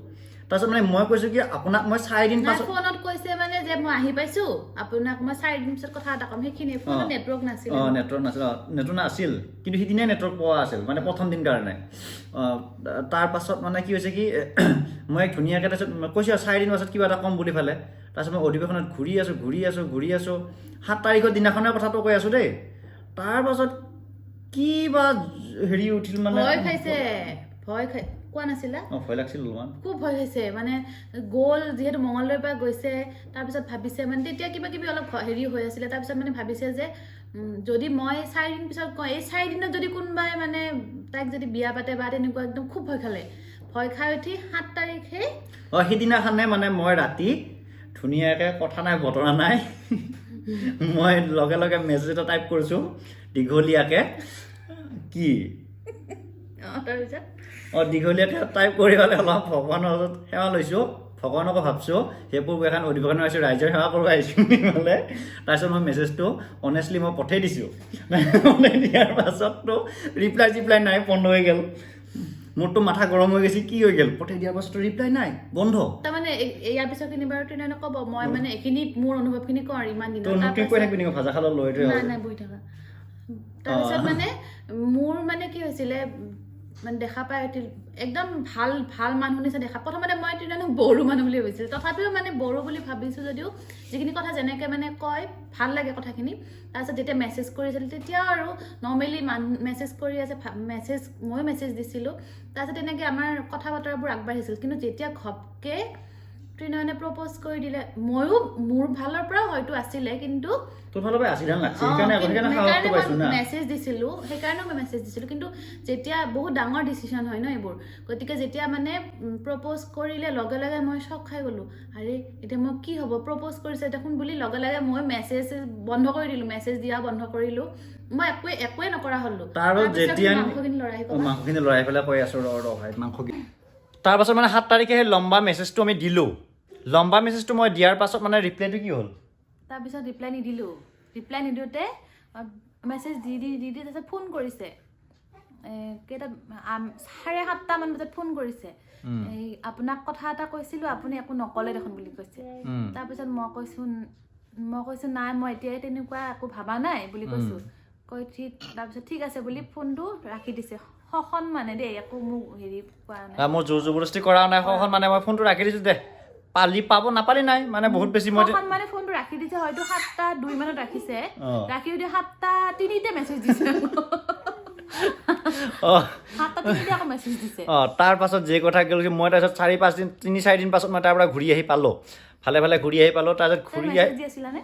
তাৰপিছত মানে মই কৈছোঁ কি আপোনাক মই 4 দিন পাছত ফোনত কৈছে মানে যে মই আহি পাইছোঁ, আপোনাক মই 4 দিন পিছত কথা এটা ক'ম, সেইখিনি ফোনত নেটৱৰ্ক নাছিল। অঁ নেটৱৰ্ক নাছিল, অঁ নেটৱৰ্ক নাছিল, কিন্তু সিদিনাই নেটৱৰ্ক পোৱা আছিল মানে প্ৰথম দিন কাৰণে। তাৰপাছত মানে কি হৈছে কি মই ধুনীয়াকৈ তাৰপিছত কৈছোঁ আৰু 4 দিন পাছত কিবা এটা ক'ম বুলি ফালে। তাৰপিছত মই অধিৱেশনত ঘূৰি আছোঁ, ঘূৰি আছোঁ, ঘূৰি আছোঁ, 7 তাৰিখৰ দিনাখনৰ কথাটো কৈ আছোঁ দেই। তাৰপাছত কি বা হেৰি উঠিল মানে ভয় খাইছে, ভয় খাই কোৱা নাছিলা? অঁ ভয় লাগছিল অলপমান, খুব ভয় খাইছে মানে গ'ল, যিহেতু মঙলদৈৰ পৰা গৈছে, তাৰপিছত ভাবিছে মানে তেতিয়া কিবা কিবি অলপ হেৰি হৈ আছিলে, তাৰপিছত মানে ভাবিছে যে যদি মই 4 দিন পিছত কওঁ, এই 4 দিনত যদি কোনোবাই মানে তাইক যদি বিয়া পাতে বা তেনেকুৱা, একদম খুব ভয় খালে। ভয় খাই উঠি 7 তাৰিখে অঁ সিদিনাখনে মানে মই ৰাতি ধুনীয়াকৈ কথা নাই বতৰা নাই, মই লগে লগে মেছেজ এটা টাইপ কৰিছোঁ দীঘলীয়াকৈ, কি তাৰপিছত অঁ দীঘলীয়াকৈ টাইপ কৰি পেলাই অলপ ভগৱানৰ ওচৰত সেৱা লৈছোঁ, ভগৱানকো ভাবছোঁ সেই পূৰ্বে এখন অধিৱেশন আহিছোঁ, ৰাইজৰ সেৱা কৰিব আহিছোঁ বুলি। তাৰপিছত মই মেছেজটো অনেষ্টলি মই পঠাই দিছোঁ, পঠাই দিয়াৰ পাছততো ৰিপ্লাই চিপ্লাই নাই, বন্ধ হৈ গ'ল। মোৰতো মাথা গৰম হৈ গৈছে, কি হৈ গ'ল, পঠাই দিয়াৰ পাছতো ৰিপ্লাই নাই, বন্ধ। তাৰমানে ইয়াৰ পিছত খিনি বাৰু তেনেহ'লে ক'ব, মই মানে এইখিনি মোৰ অনুভৱখিনি কওঁ আৰু ইমান দিনৰ। কৈ থাকিবি নেকি ভাজা খালত লৈ নাই নাই বহি থাকা। তাৰপিছত মানে মোৰ মানে কি হৈছিলে মানে দেখা পাই একদম ভাল ভাল মানুহ নিচিনা দেখা, প্ৰথমতে মই তেনেহ'লে বড়ো মানুহ বুলি ভাবিছিলোঁ, তথাপিও মানে বড়ো বুলি ভাবিছোঁ যদিও যিখিনি কথা যেনেকৈ মানে কয় ভাল লাগে কথাখিনি। তাৰপিছত যেতিয়া মেছেজ কৰিছিল তেতিয়াও আৰু নৰ্মেলি মানুহ মেছেজ কৰি আছে, মেছেজ ময়ো মেছেজ দিছিলোঁ, তাৰপিছত তেনেকৈ আমাৰ কথা বতৰাবোৰ আগবাঢ়িছিল। কিন্তু যেতিয়া ঘপকৈ ত্ৰিনয়নে প্ৰপ'জ কৰি দিলে, ময়ো মোৰ ফালৰ পৰাও হয়তো আছিলে, কিন্তু মেছেজ দিছিলোঁ, সেইকাৰণেও মই মেছেজ দিছিলোঁ। কিন্তু যেতিয়া বহুত ডাঙৰ ডিচিশ্যন হয় ন এইবোৰ, গতিকে যেতিয়া মানে প্ৰপ'জ কৰিলে লগে লগে মই চক খাই গ'লোঁ, আৰে এতিয়া মই কি হ'ব, প্ৰপ'জ কৰিছে দেখোন বুলি লগে লগে মই মেছেজ বন্ধ কৰি দিলোঁ, মেছেজ দিয়া বন্ধ কৰিলোঁ, মই একোৱে নকৰা হ'লোঁ। মাংসখিনি লৰাই পেলাই কৈ আছোঁ ৰ ৰ ভাই মাংসখিনি। তাৰপাছত মানে 7 তাৰিখে সেই লম্বা মেছেজটো আমি দিলোঁ, লম্বা মেছেজটো মই দিয়াৰ পাছত মানে ৰিপ্লাইটো কি হ'ল, তাৰপিছত ৰিপ্লাই নিদিলোঁ, ৰিপ্লাই নিদিওঁতে মেছেজ দি দি দি দি তাৰপিছত ফোন কৰিছে, কেইটা 7:30মান বজাত ফোন কৰিছে, এই আপোনাক কথা এটা কৈছিলোঁ, আপুনি একো নক'লে দেখোন বুলি কৈছে। তাৰপিছত মই কৈছোঁ নাই মই এতিয়াই তেনেকুৱা একো ভবা নাই বুলি কৈছোঁ। কৈ ঠিক তাৰপিছত ঠিক আছে বুলি ফোনটো ৰাখি দিছে সসন্মানে দেই, একো মোক হেৰি পোৱা নাই। মোৰ জোৰ জবৰদস্তি কৰা নাই, সখন মানে মই ফোনটো ৰাখি দিছোঁ দে, পালি পাব, নাপালি নাই, মানে বহুত বেছি মই সসন্মানে ফোনটো ৰাখি দিছে, হয়তো 7:02 মানত ৰাখিছে, অঁ। ৰাখি উঠি 7:03তে মেছেজ দিছে। অঁ। 7:03তে আকৌ মেছেজ দিছে। অঁ, তাৰ পাছত যে কথা গ'ল কি, মই তাৰপিছত 4-5 দিন, 3-4 দিন পাছত মই তাৰ পৰা ঘূৰি আহি পালোঁ, ভালে ভালে ঘূৰি আহি পালোঁ। তাৰপিছত তই ঘূৰি আহি মেছেজ দি আছিলানে?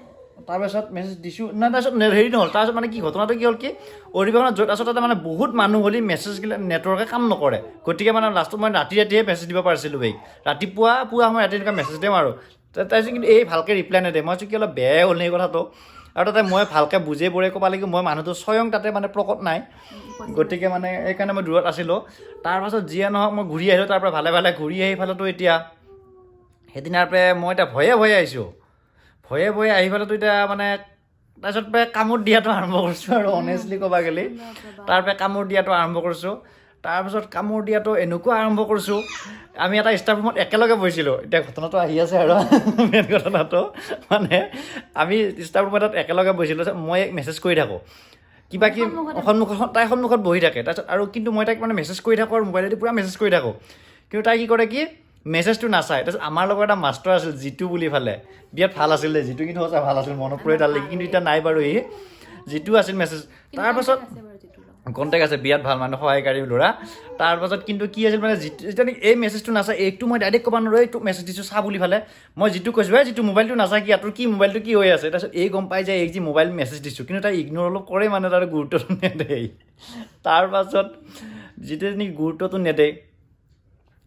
তাৰপাছত মেছেজ দিছোঁ নাই, তাৰপিছত হেৰি নহ'ল। তাৰপিছত মানে কি ঘটনাটো কি হ'ল কি, অধিৱেশনত য'ত আছোঁ তাতে মানে বহুত মানুহ হ'লে মেছেজগিলা নেটৱৰ্কে কাম নকৰে, গতিকে মানে লাষ্টত মই ৰাতি ৰাতিহে মেছেজ দিব পাৰিছিলোঁ বেগ, ৰাতিপুৱা পুৱা সময় ৰাতি এনেকুৱা মেছেজ দিওঁ আৰু তাৰপিছত কিন্তু এই ভালকৈ ৰিপ্লাই নিদিয়ে। মই ভাবিছোঁ কি অলপ বেয়াই হ'ল নেকি কথাটো, আৰু তাতে মই ভালকৈ বুজে বৰে ক'ব লাগিব, মই মানুহটো স্বয়ং তাতে মানে প্ৰকট নাই, গতিকে মানে সেইকাৰণে মই দূৰত আছিলোঁ। তাৰপাছত যিয়ে নহওক মই ঘূৰি আহিলোঁ তাৰ পৰা ভালে ভালে ঘূৰি আহি পেলাইতো এতিয়া সেইদিনাৰ পৰাই মই এতিয়া ভয়ে ভয়ে আহিছোঁ, ভয়ে ভয়ে আহি পেলাইতো এতিয়া মানে তাৰপিছত প্ৰায় কামোৰ দিয়াটো আৰম্ভ কৰিছোঁ আৰু অনেষ্টলি ক'ব গ'লে তাৰ পৰা কামোৰ দিয়াটো আৰম্ভ কৰিছোঁ। তাৰপিছত কামোৰ দিয়াটো এনেকুৱা আৰম্ভ কৰিছোঁ, আমি এটা ষ্টাফ ৰুমত একেলগে বহিছিলোঁ, এতিয়া ঘটনাটো আহি আছে আৰু মেইন ঘটনাটো, মানে আমি ষ্টাফ ৰুম এটাত একেলগে বহিছিলোঁ, তাৰপিছত মই মেছেজ কৰি থাকোঁ কিবা কি সন্মুখত, তাই সন্মুখত বহি থাকে, তাৰপিছত আৰু কিন্তু মই তাইক মানে মেছেজ কৰি থাকোঁ আৰু মোবাইলেদি পূৰা মেছেজ কৰি থাকোঁ, কিন্তু তাই কি কৰে কি মেছেজটো নাচায়। তাৰপিছত আমাৰ লগৰ এটা মাষ্টৰ আছিল জিতু বুলি ফালে, বিৰাট ভাল আছিল দেই জিতু, কিন্তু সঁচা ভাল আছিল, মনত পৰে তাৰ লাগি, কিন্তু এতিয়া নাই বাৰু সি জিতু আছিল মেছেজ। তাৰপাছত আছে বাৰু যিটো লগত। কণ্টেক্ট আছে, বিৰাট ভাল মানুহ, সহায়কাৰী ল'ৰা। তাৰপাছত কিন্তু কি আছিল মানে যিটো যেতিয়া নেকি এই মেছেজটো নাচায়, এইটো মই ডাইৰেক্ট ক'ব নোৱাৰোঁ, এইটো মেছেজ দিছোঁ চা বুলি ফালে, মই যিটো কৈছোঁ এই যিটো মোবাইলটো নাচায় কি তোৰ কি মোবাইলটো কি হৈ আছে, তাৰপিছত এই গম পাই যায় এই যি মোবাইল মেছেজ দিছোঁ, কিন্তু তাই ইগন'ৰ অলপ কৰে মানে তাৰ গুৰুত্বটো নেদে। তাৰপাছত যিটো নেকি গুৰুত্বটো নেদে,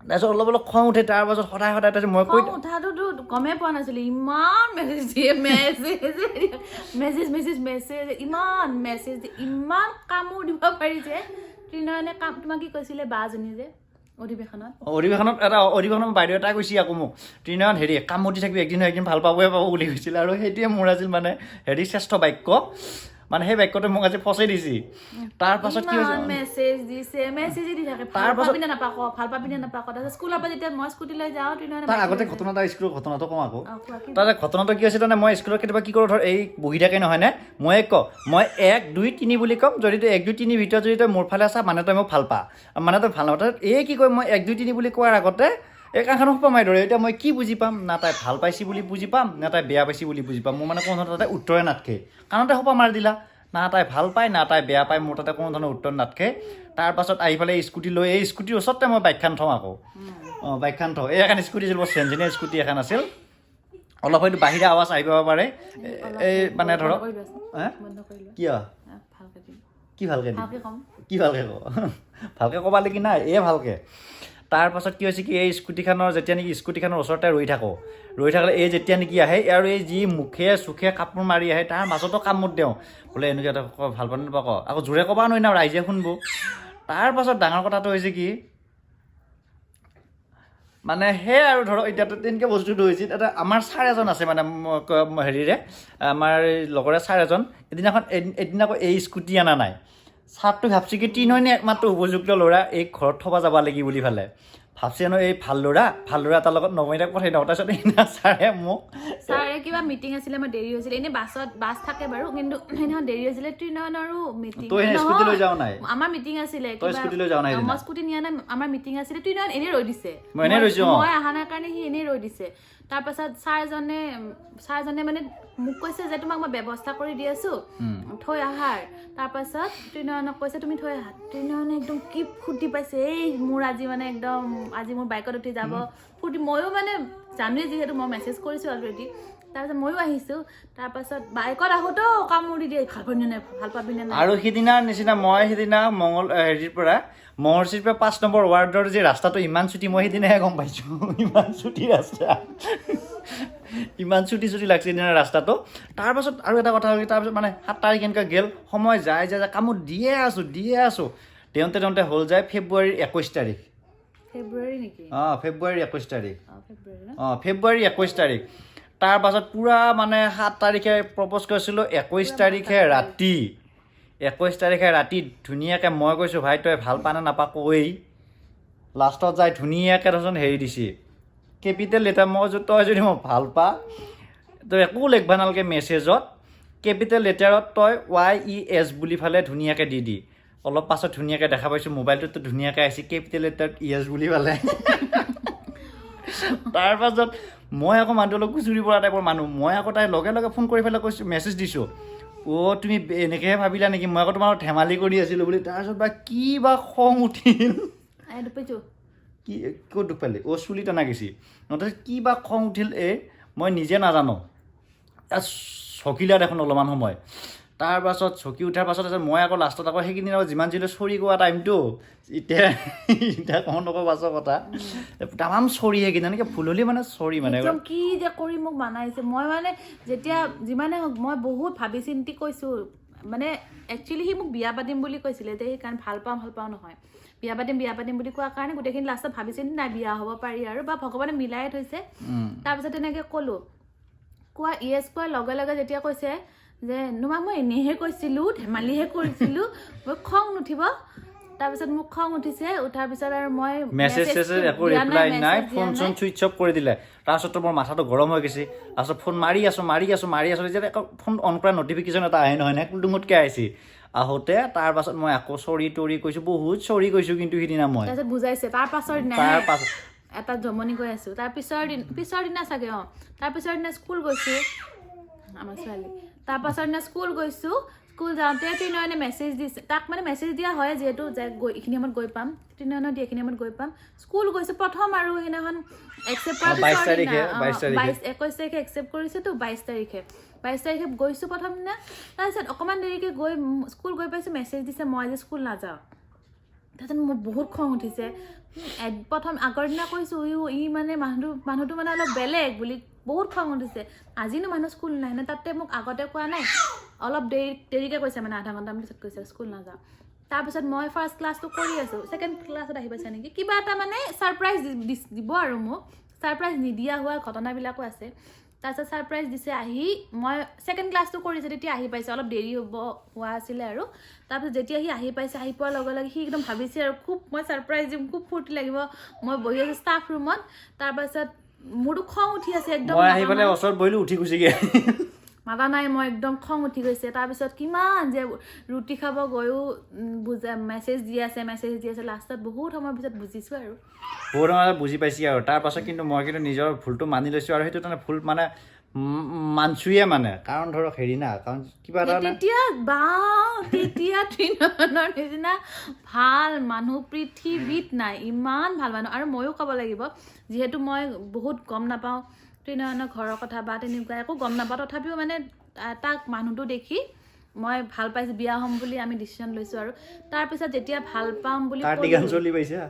তাৰপিছত অলপ অলপ খং উঠে, তাৰপাছত সদায় সদায় তাৰপিছত মই কৈ খং উঠাটোতো গমেই পোৱা নাছিলো, ইমান মেছেজ দিয়ে, মেছেজ মেছেজ মেছেজ মেছেজ, ইমান মেছেজ দিয়ে, ইমান কামোৰ দিব পাৰি যে ত্ৰিনয়নে কাম তোমাক কি কৈছিলে বাজনী যে অধিৱেশনত? অধিৱেশনত এটা অধিৱেশনত বাইদেউ এটা কৈছে আকৌ মোক, ত্ৰিনয়ন হেৰি কামোৰ দি থাকিবি, একদিন নহয় একদিন ভাল পাবই পাব বুলি কৈছিল, আৰু সেইটোৱে মোৰ আছিল মানে হেৰি শ্ৰেষ্ঠ বাক্য, মানে সেই বাক্যটোৱে মোক আজি ফচাই দিছে। তাৰপাছত কি হৈছে ইমান মেছেজ দিছে, মেছেজে দি থাকে, ভাল পাবি নে নাপা ক, ভাল পাবি নে নাপা ক। তাৰপিছত স্কুলৰ পৰা যেতিয়া মই স্কুটি লৈ যাওঁ ত্ৰিনয়নে তাৰ আগতে ঘটনা এটা, স্কুলৰ ঘটনাটো কওঁ আকৌ। অ, কোৱা কি? তাতে ঘটনাটো কি হৈছে, তাৰমানে মই স্কুলত কেতিয়াবা কি কৰোঁ, ধৰ এই বহি থাকে নহয়নে, মই কওঁ মই 1 2 3 বুলি ক'ম, যদি তই 1 2 3 ভিতৰত যদি তই মোৰ ফালে আছা মানে তই মোক ভাল পা, মানে তই ভাল নাপা। তাৰপিছত এই কি কয়, মই 1 2 3 বুলি কোৱাৰ আগতে এই কাণখন সোপা মাৰি ধৰে, এতিয়া মই কি বুজি পাম, না তাই ভাল পাইছি বুলি বুজি পাম, না তাই বেয়া পাইছি বুলি বুজি পাম, মোৰ মানে কোনো ধৰণৰ তাতে উত্তৰে নাথাকে, কাণতে সোপা মাৰি দিলা, না তাই ভাল পায় না তাই বেয়া পায়, মোৰ তাতে কোনো ধৰণৰ উত্তৰ নাথাকে। তাৰপাছত আহি পেলাই স্কুটি লৈ, এই স্কুটিৰ ওচৰতে মই বাইকখন থওঁ আকৌ, অঁ বাইকখন থওঁ, এই এখন স্কুটি আছিল, বৰ চেঞ্জনীয়া স্কুটি এখন আছিল, অলপ হয়তো বাহিৰা আৱাজ আহিব পাৰে, এই মানে ধৰক বন্ধ কৰি লোৱাচোন। হে? বন্ধ কৰি লোৱা। কিয়? ভালকে দিম। কি ভালকে দিম? ভালকে ক'ম। কি ভালকে ক? ভালকে ক'বা লাগি নাই, এই ভালকে। তাৰপাছত কি হৈছে কি, এই স্কুটিখনৰ যেতিয়া নেকি স্কুটিখনৰ ওচৰতে ৰৈ থাকোঁ, ৰৈ থাকিলে এই যেতিয়া নেকি আহে আৰু এই যি মুখে চুখে কাপোৰ মাৰি আহে, তাৰ মাজতো কামোৰ দিওঁ, বোলে এনেকুৱা এটা ক, ভাল পাওঁ নাপাওঁ ক, আকৌ জোৰে ক'ব নোৱাৰি ন, ৰাইজে শুনব। তাৰপাছত ডাঙৰ কথাটো হৈছে কি, মানে সেই আৰু ধৰক এতিয়াতো তেনেকৈ বস্তুটো হৈছে, এটা আমাৰ ছাৰ এজন আছে মানে হেৰিৰে আমাৰ লগৰে ছাৰ এজন, এদিনা আকৌ এই স্কুটি অনা নাই, ছাৰটো ভাবছি কি ত্ৰিনয়নে একমাত্ৰ উপযুক্ত ল'ৰা, এই ঘৰত থ'ব যাব লাগি বুলি ফালে ভাবছি জানো, এই ভাল ল'ৰা, ভাল ল'ৰা এটাৰ লগত নবনীতাক পঠাই দিওঁ। তাৰপিছত সেইদিনা ছাৰে মোক ছাৰে কিবা মিটিং আছিলে, মই দেৰি হৈছিলে, এনেই বাছত বাছ থাকে বাৰু, কিন্তু সেইদিনাখন দেৰি হৈছিলে, ত্ৰিনয়নৰো মিটিং। তই সেইদিনা স্কুটি লৈ যোৱা নাই? আমাৰ মিটিং আছিলে তই স্কুটি লৈ যোৱা নাই সেইদিনা? মই স্কুটি নিয়া নাই, আমাৰ মিটিং আছিলে, ত্ৰিনয়ন এনেই ৰৈ দিছে। মই এনেই ৰৈছো, অ। মই অহা নাই কাৰণে সি এনেই ৰৈ দিছে। তাৰপাছত ছাৰজনে মানে মোক কৈছে যে তোমাক মই ব্যৱস্থা কৰি দি আছো থৈ আহাৰ। তাৰপাছত ত্ৰিনয়নক কৈছে তুমি থৈ আহা। ত্ৰিনয়নে একদম কি ফূৰ্তি পাইছে, এই মোৰ আজি মানে একদম আজি মোৰ বাইকত উঠি যাব ফূৰ্তি। ময়ো মানে জানোৱেই যিহেতু মই মেছেজ কৰিছোঁ অলৰেডি। তাৰপিছত ময়ো আহিছোঁ, তাৰপাছত বাইকত আহোঁতেও কামুৰি দিয়ে, ভাল পাবি নে নাই, ভাল পাবি নে নাই। আৰু সিদিনাৰ নিচিনা মই সিদিনা মঙল হেৰিৰ পৰা মহৰ্ষিৰ পৰা 5 নম্বৰ ৱাৰ্ডৰ যে ৰাস্তাটো ইমান চুটি, মই সিদিনাহে গম পাইছোঁ, ইমান চুটি ৰাস্তা, ইমান চুটি চুটি লাগছে সিদিনা ৰাস্তাটো। তাৰপাছত আৰু এটা কথা হ'ল কি, তাৰপিছত মানে 7 তাৰিখ এনেকৈ গ'ল, সময় যায় যায় যায়, কামত দিয়ে আছোঁ, দিয়ে আছোঁ, দেওঁতে দেওঁতে হ'ল যায় ফেব্ৰুৱাৰীৰ 21 তাৰিখ। ফেব্ৰুৱাৰী নেকি? অঁ, ফেব্ৰুৱাৰীৰ 21 তাৰিখ। অঁ, ফেব্ৰুৱাৰী ন? অঁ, ফেব্ৰুৱাৰীৰ 21 তাৰিখ। তাৰপাছত পূৰা মানে 7 তাৰিখে প্ৰপ'জ কৰিছিলোঁ, 21 তাৰিখে ৰাতি, 21 তাৰিখে ৰাতি ধুনীয়াকৈ মই কৈছোঁ ভাই তই ভাল পা নে নাপা কৈ, লাষ্টত যাই ধুনীয়াকৈ তাৰপিছত হেৰি দিছে কেপিটেল লেটাৰ, মই কৈছোঁ তই যদি মোক ভাল পা তই একো লিখবা নালাগে মেছেজত, কেপিটেল লেটাৰত তই YES বুলি ফালে ধুনীয়াকৈ দি দি। অলপ পাছত ধুনীয়াকৈ দেখা পাইছোঁ, মোবাইলটোতো ধুনীয়াকৈ আহিছে কেপিটেল লেটাৰত ইয়েছ বুলি পালে। তাৰ পাছত মই আকৌ মানুহটো অলপ খুচৰি পৰা টাইপৰ মানুহ, মই আকৌ তাই লগে লগে ফোন কৰি পেলাই কৈছোঁ, মেছেজ দিছোঁ, অ' তুমি এনেকৈহে ভাবিলা নেকি, মই আকৌ তোমাৰ ধেমালি কৰি আছিলোঁ বুলি। তাৰপিছত বা কি বা খং উঠিল, এই দুপিছো। কি ক'ত দুখ পালি? অ' চুলি টানা গেছি। তাৰপিছত কি বা খং উঠিল এই মই নিজে নাজানো। ইয়াত চকিলা দেখোন অলপমান সময়। তাৰ পাছত চকি উঠাৰ পাছত তাৰপিছত মই আকৌ লাষ্টত আকৌ সেইখিনি আকৌ যিমান যিটো চৰি কোৱা টাইমটো, এতিয়া এতিয়া কওঁ নকওঁ পাছৰ কথা, তামাম চৰি সেইখিনি এনেকৈ ভুল হ'লে মানে চৰি মানে একদম কি যে কৰি মোক মানাইছে। মই মানে যেতিয়া যিমানে হওক মই বহুত ভাবি চিন্তি কৈছোঁ, মানে একচুৱেলি সি মোক বিয়া পাতিম বুলি কৈছিলে যে, সেইকাৰণে ভাল পাওঁ ভাল পাওঁ নহয়, বিয়া পাতিম বিয়া পাতিম বুলি কোৱাৰ কাৰণে গোটেইখিনি লাষ্টত ভাবি চিন্তি নাই বিয়া হ'ব পাৰি আৰু, বা ভগৱানে মিলাই থৈছে। তাৰপিছত তেনেকৈ ক'লোঁ, কোৱা ইয়েছ কোৱাৰ লগে লগে যেতিয়া কৈছে যে নোমা মই এনেইহে কৈছিলোঁ, ধেমালিহে কৰিছিলোঁ, মোৰ খং নুঠিব। তাৰপিছত মোক খং উঠিছে, উঠাৰ পিছত আৰু মই মেছেজ message চেছেজ একো দিয়া ৰিপ্লাই নাই, message দিয়া ফোন চোন নাই। চুইচ অফ কৰি দিলে। তাৰপিছততো মোৰ মাথাটো গৰম হৈ গৈছে। তাৰপিছত ফোন মাৰি আছোঁ মাৰি আছোঁ মাৰি আছোঁ, যেতিয়া আকৌ ফোন অন কৰা নটিফিকেশ্যন এটা আহে নহয় নে, কুলডুঙতকৈ আহিছে আহোঁতে। তাৰপাছত মই আকৌ চৰি তৰি কৈছোঁ, বহুত চৰি কৈছোঁ কিন্তু সিদিনা মই। তাৰপিছত বুজাইছে তাৰ পাছৰ দিনা তাৰ পাছত এটা জমনি গৈ আছোঁ। তাৰ পিছৰ দিনা চাগে, অঁ, তাৰ পিছৰ দিনা স্কুল গৈছোঁ, আমাৰ ছোৱালী। তাৰ পাছৰ দিনা স্কুল গৈছোঁ, স্কুল যাওঁতে ত্ৰিনয়নে মেছেজ দিছে, তাক মানে মেছেজ দিয়া হয় যিহেতু যে গৈ এইখিনি সময়ত গৈ পাম, ত্ৰিনয়নো দিয়ে এইখিনি সময়ত গৈ পাম। স্কুল গৈছোঁ প্ৰথম আৰু সেইদিনাখন একচেপ্ট কৰাৰ অ, 22 পিছৰ তাৰিখে, দিনা, অ, 22 তাৰিখে। 21 তাৰিখে একচেপ্ট কৰিছোঁতো, 22 তাৰিখে গৈছোঁ প্ৰথম দিনা। তাৰপিছত অকণমান দেৰিকৈ গৈ স্কুল গৈ পাইছোঁ, মেছেজ দিছে মই যে স্কুল নাযাওঁ। তাৰপিছত মোৰ বহুত খং উঠিছে। প্ৰথম আগৰ দিনা কৈছোঁ ই মানে মানুহটো মানে অলপ বেলেগ বুলি বহুত খং উঠিছে। আজিনো মানুহ স্কুল নাই নে, তাতে মোক আগতে কোৱা নাই, অলপ দেৰিকৈ কৈছে, মানে আধা ঘণ্টামান পিছত কৈছে স্কুল নাযাওঁ। তাৰপিছত মই ফাৰ্ষ্ট ক্লাছটো কৰি আছোঁ, ছেকেণ্ড ক্লাছত আহি পাইছে নেকি, কিবা এটা মানে ছাৰপ্ৰাইজ দিব আৰু মোক ছাৰপ্ৰাইজ নিদিয়া হোৱা ঘটনাবিলাকো আছে। তাৰপিছত ছাৰপ্ৰাইজ দিছে আহি, মই ছেকেণ্ড ক্লাছটো কৰিছোঁ তেতিয়া আহি পাইছে, অলপ দেৰি হোৱা আছিলে আৰু। তাৰপিছত যেতিয়া সি আহি পাইছে, আহি পোৱাৰ লগে লগে সি একদম ভাবিছে আৰু খুব মই ছাৰপ্ৰাইজ দিম, খুব ফূৰ্তি লাগিব। মই বহি আছোঁ ষ্টাফ ৰুমত, তাৰপাছত মোৰতো খং উঠি আছে একদম, মই আহি মাতা পেলাই নাই। ওচৰত বহিলোঁ, উঠি গুচি গ'ল। মাতা নাই, মই একদম খং উঠি গৈছে। তাৰপিছত কিমান যে ৰুটি খাব গৈও বুজা মেছেজ দি আছে, মেছেজ দি আছে, লাষ্টত বহুত সময়ৰ পিছত বুজিছোঁ আৰু। বহুত সময় বুজি পাইছি আৰু। তাৰপাছত কিন্তু মই কিন্তু নিজৰ ভুলটো মানি লৈছোঁ আৰু সেইটো তাৰমানে ভুল মানে মানছোৱে মানে, কাৰণ ধৰক হেৰি না, কাৰণ কিবা এটা মানে তেতিয়া বাও তেতিয়া ত্ৰিনয়নৰ নিচিনা ভাল মানুহ পৃথিৱীত নাই, ইমান ভাল মানুহ। আৰু ময়ো ক'ব লাগিব, যিহেতু মই বহুত গম নাপাওঁ ত্ৰিনয়নৰ ঘৰৰ কথা বা তেনেকুৱা একো গম নাপাওঁ, তথাপিও মানে তাক মানুহটো দেখি মই ভাল পাইছোঁ, বিয়া হ'ম বুলি আমি ডিচিশ্যন লৈছোঁ। আৰু তাৰপিছত যেতিয়া ভাল পাম বুলি কাৰ্তিক ক'লো, চলি পাইছা,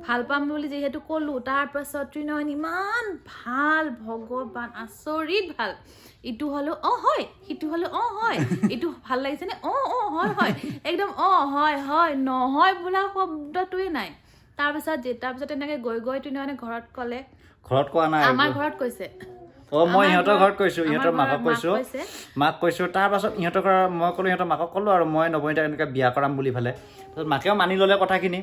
ভাল পাম বুলি যিহেতু ক'লোঁ, তাৰপাছত ত্ৰিনয়ন ইমান ভাল, ভগৱান আচৰিত ভাল। ইটো হ'লেও অঁ হয়, সিটো হ'লেও অঁ হয়, ইটো ভাল লাগিছেনে, অঁ অঁ হয় হয়, একদম অঁ হয় হয়, নহয় বোলা শব্দটোৱে নাই। তাৰপিছত তেনেকৈ গৈ গৈ ত্ৰিনয়নে ঘৰত ক'লে, ঘৰত কোৱা নাই, আমাৰ ঘৰত কৈছে, অ' মই আমাৰ ইহঁতৰ ঘৰত ঘৰত কৈছোঁ, ইহঁতৰ আমাৰ মাকক ঘৰত মাক কৈছোঁ, কৈছে। মাক কৈছোঁ। তাৰপাছত ইহঁতৰ ঘৰৰ মই ক'লোঁ, ইহঁতৰ মাকক ক'লোঁ আৰু মই নৱনীতাক এনেকৈ বিয়া কৰাম বুলি ফালে। তাৰপিছত মাকেও মানি ল'লে কথাখিনি।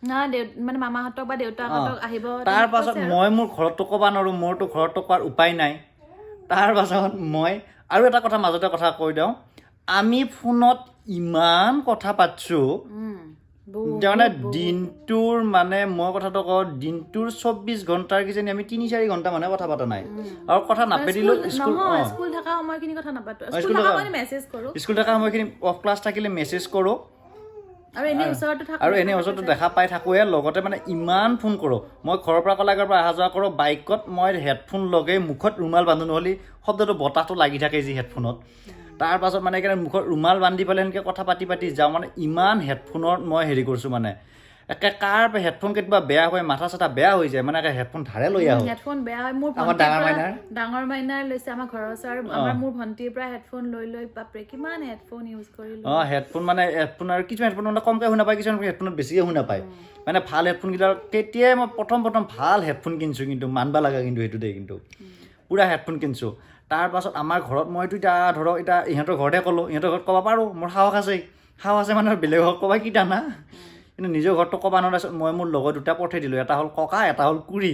না দেউ মানে মামাহঁতক বা দেউতাহঁতক আহিব তাৰ পাছত মই মোৰ ঘৰততো ক'ব নোৱাৰোঁ, মোৰতো ঘৰততো কোৱাৰ উপায় নাই। তাৰ পাছত মই আৰু এটা কথা মাজতে কথা কৈ দিওঁ, আমি ফোনত ইমান কথা পাতিছোঁ, তাৰমানে দিনটোৰ মানে মই কথাটো কওঁ, দিনটোৰ 24 ঘণ্টাৰ কিজানি আমি 3-4 ঘণ্টা মানে কথা পতা নাই। আৰু কথা নাপাতিলেও স্কুল নহয়, স্কুল থকা সময়খিনি কথা নাপাতো, অ, স্কুল স্কুল থকা থকা- সময়খিনি মেছেজ কৰোঁ, স্কুল থকা সময়খিনি অফ ক্লাছ থাকিলে মেছেজ কৰোঁ, আৰু এনেই ওচৰতে থাকোঁ, আৰু এনেই ওচৰতো দেখা পাই থাকোঁৱে। লগতে মানে ইমান ফোন কৰোঁ, মই ঘৰৰ পৰা কলাগৰ পৰা অহা যোৱা কৰোঁ বাইকত, মই হেডফোন লগাই মুখত ৰুমাল বান্ধো, নহ'লে শব্দটো বতাহটো লাগি থাকে যি হেডফোনত। তাৰ পাছত মানে সেইকাৰণে মুখত ৰুমাল বান্ধি পেলাই সেনেকৈ কথা পাতি পাতি যাওঁ। মানে ইমান হেডফোনত মই হেৰি কৰিছোঁ, মানে একে কাৰ হেডফোন কেতিয়াবা বেয়া হৈ মাথা চাথা বেয়া হৈ যায়, মানে একে হেডফোন ধাৰে লৈ আহোঁ। হেডফোন বেয়া হয় মোৰ আমাৰ ভণ্টিৰ ডাঙৰ পৰা, মাইনাৰ? ডাঙৰ মাইনাৰ লৈছে আমাৰ ঘৰৰ ওচৰৰ, আমাৰ মোৰ ভণ্টিৰ পৰা হেডফোন লৈ লৈ বাপৰে কিমান হেডফোন ইউজ কৰিলোঁ। অঁ, হেডফোন মানে হেডফোন আৰু কিছুমান হেডফোন মানে কমকৈ শুনা পায়, কিছুমান হেডফোনত বেছিকৈ শুনা পায়। মানে ভাল হেডফোনকেইটা তেতিয়াই মই প্ৰথম প্ৰথম ভাল হেডফোন কিনিছোঁ, কিন্তু মানবা লগা কিন্তু সেইটো দেই, কিন্তু পূৰা হেডফোন কিনিছোঁ। তাৰপাছত আমাৰ ঘৰত মইতো এতিয়া ধৰক এতিয়া ইহঁতৰ ঘৰতে ক'লোঁ, ইহঁতৰ ঘৰত ক'ব পাৰোঁ, মোৰ সাহস আছে, সাহস আছে মানে বেলেগক ক'বা কি টানা, কিন্তু নিজৰ ঘৰততো ক'ব নোৱাৰো। তাৰপিছত মই মোৰ লগৰ দুটা পঠাই দিলোঁ, এটা হ'ল ককা, এটা হ'ল কুৰি।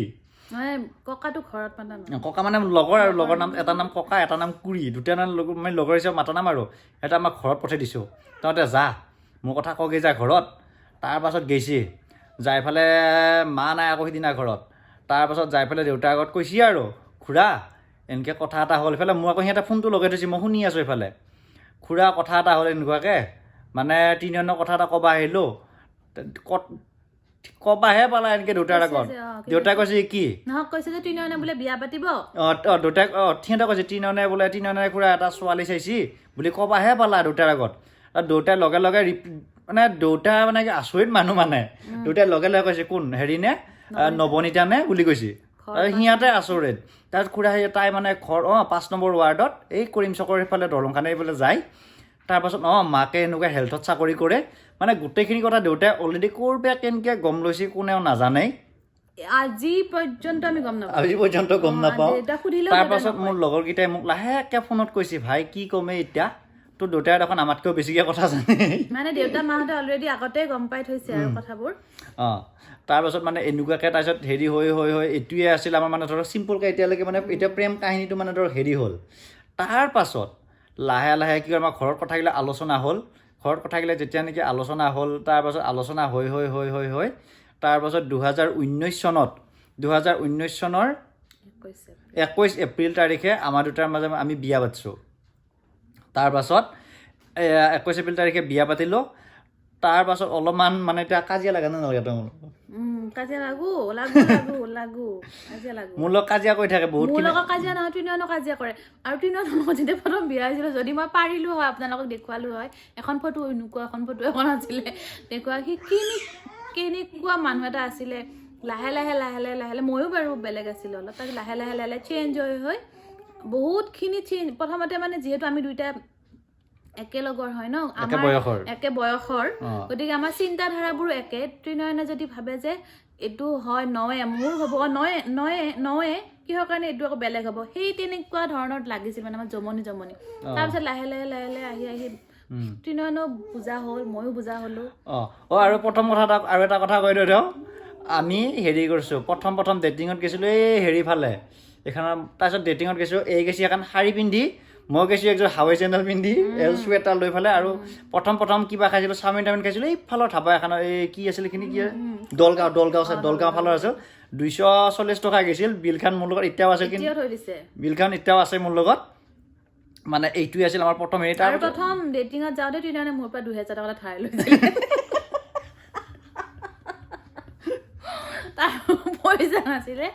মানে ককাটো ঘৰত মাতা নাই। ককা মানে লগৰ আৰু লগৰ নাম, এটা নাম ককা, এটা নাম কুৰি, দুটা নাম লগৰ, মানে লগৰ হিচাপে মাতা নাম আৰু এটা আমাক ঘৰত পঠাই দিছোঁ, তহঁতে যা, মোৰ কথা কগৈ যা ঘৰত। তাৰপাছত গৈছি, যাই পেলাই মা নাই আকৌ সিদিনা ঘৰত। তাৰপাছত যাই পেলাই দেউতাৰ আগত কৈছি আৰু, খুৰা এনেকৈ কথা এটা হ'ল। ইফালে মোৰ আকৌ সিহঁতে ফোনটো লগাই থৈছে, মই শুনি আছোঁ। ইফালে খুৰা কথা এটা হ'ল এনেকুৱাকৈ, মানে তিনিজনৰ কথা এটা ক'ব আহিলোঁ, ক'বাহে পালা এনেকৈ দেউতাৰ আগত। কৈছে যে, অ, দেউতাই কৈছে কি, নহয়, কৈছে যে ত্ৰিনয়নে বোলে বিয়া পাতিব। অঁ অঁ দেউতাক, অঁ সিহঁতে কৈছে ত্ৰিনয়নে বোলে, ত্ৰিনয়নে খুৰা এটা ছোৱালী চাইছি বুলি ক'বাহে পালা দেউতাৰ আগত। আৰু দেউতাই লগে লগে মানে দেউতা মানে কি আচৰিত মানুহ, মানে দেউতাই লগে লগে কৈছে কোন হেৰি নে, নৱনীতা নে বুলি কৈছে। আৰু সিহঁতে আচৰিত। তাৰপিছত খুৰা সেই তাই মানে ঘৰ 5 নম্বৰ ৱাৰ্ডত, এই কৰিম চকৰ সেইফালে দলংখানে এইফালে যায়। তাৰপাছত মাকে এনেকুৱা হেল্থত চাকৰি কৰে, মানে গোটেইখিনি কথা দেউতাই অলৰেডি ক'ৰ পৰা কেনেকৈ গম লৈছে কোনেও নাজানেই। আজি পৰ্যন্ত আমি গম নাপাওঁ। আজি পৰ্যন্ত গম নাপাওঁ। দেউতাক সুধিলেও দেউতাই তাৰপাছত মোৰ লগৰকেইটাই মোক লাহেকৈ ফোনত কৈছে, ভাই কি ক'মে এতিয়া, তোৰ দেউতাই দেখোন আমাতকৈও বেছিকৈ কথা জানে। মানে দেউতা মাহঁতে অলৰেডি আগতে গম পাই থৈছে আৰু কথাবোৰ। তাৰপাছত মানে এনেকুৱাকৈ তাৰপিছত হেৰি হৈ হৈ হৈ এইটোৱে আছিল আমাৰ মানে ধৰক চিম্পলকৈ এতিয়ালৈকে মানে এতিয়া প্ৰেম কাহিনীটো মানে ধৰক হেৰি হ'ল। তাৰপাছত লাহে লাহে কি হ'ল, আমাৰ ঘৰত কথাগিলা আলোচনা হ'ল। ঘৰত কথাগিলা যেতিয়া নেকি আলোচনা হ'ল, তাৰপাছত আলোচনা হৈ হৈ হৈ হৈ হৈ তাৰপাছত 2019 চনত, 2019 চনৰ কৈছে 21 এপ্ৰিল তাৰিখে আমাৰ দুটাৰ মাজত আমি বিয়া পাতিছোঁ। তাৰপাছত 21 এপ্ৰিল তাৰিখে বিয়া পাতিলোঁ। তাৰপাছত অলপমান মানে এতিয়া কাজিয়া লাগে নে নালাগে তোৰ? কাজিয়া লাগো লাগো লাগো লাগো কাজিয়া লাগো। মোৰ লগত কাজিয়া কৰি থাকে বহুত। মোৰ লগত কাজিয়া নহয়, ত্ৰিনয়নো কাজিয়া কৰে। আৰু ত্ৰিনয়নৰ লগত যেতিয়া প্ৰথম বিয়া হৈছিলোঁ, যদি মই পাৰিলোঁ হয় আপোনালোকক দেখুৱালোঁ হয়, এখন ফটো এনেকুৱা এখন ফটো এখন আছিলে দেখুওৱা। সি কেনেকুৱা মানুহ এটা আছিলে, লাহে লাহে লাহে লাহে লাহে লাহে ময়ো বাৰু বেলেগ আছিলোঁ অলপ, তাৰপিছত লাহে লাহে লাহে লাহে চেঞ্জ হৈ হৈ বহুতখিনি চেঞ্জ। প্ৰথমতে মানে যিহেতু আমি দুইটা একেলগৰ হয় ন, একে আমাৰ বয়সৰ, একে বয়সৰ, গতিকে আমাৰ চিন্তাধাৰাবোৰো একে। ত্ৰিনয়নে যদি ভাবে যে এইটো হয় নয়ে মোৰ হ'ব, নয়ে নয়ে নয়ে কিহৰ কাৰণে এইটো আকৌ বেলেগ হ'ব, সেই তেনেকুৱা ধৰণত লাগিছিল মানে আমাৰ জমনি জমনি। তাৰপিছত লাহে লাহে লাহে লাহে আহি আহি ত্ৰিনয়নো বুজা হ'ল, ময়ো বুজা হ'লো। অঁ অঁ আৰু প্ৰথম কথা এটা, আৰু এটা কথা কৈ দিওঁ, আমি হেৰি কৰিছোঁ, প্ৰথম প্ৰথম ডেটিঙত গৈছিলোঁ এই হেৰি ফালে এইখনৰ। তাৰপিছত ডেটিঙত গৈছোঁ, এই গৈছে এখন শাৰী পিন্ধি, মই গৈছোঁ একযোৰ হাৱাই চেণ্ডেল পিন্ধি, চুৱেটাৰ লৈ পেলাই। আৰু প্ৰথম প্ৰথম কিবা খাইছিলোঁ, চাওমিন তাওমিন খাইছিলোঁ এইফালৰ ধাবা এখনৰ, এই কি আছিল এইখিনি, কি দলগাঁও, দলগাঁও চাইড, দলগাঁও ফালৰ আছিল। 240 টকা গৈছিল বিলখন, মোৰ লগত এতিয়াও আছে, কিন্তু এতিয়াও থৈ দিছে বিলখন এতিয়াও আছে মোৰ লগত। মানে এইটোৱে আছিল আমাৰ প্ৰথম হেৰি। আৰু তাৰপিছত প্ৰথম ডেটিঙত যাওঁতে ত্ৰিনয়নে মোৰ পৰা 2000 টকা এটা ধাৰ লৈছিলে, তাৰ পইচা নাছিলে,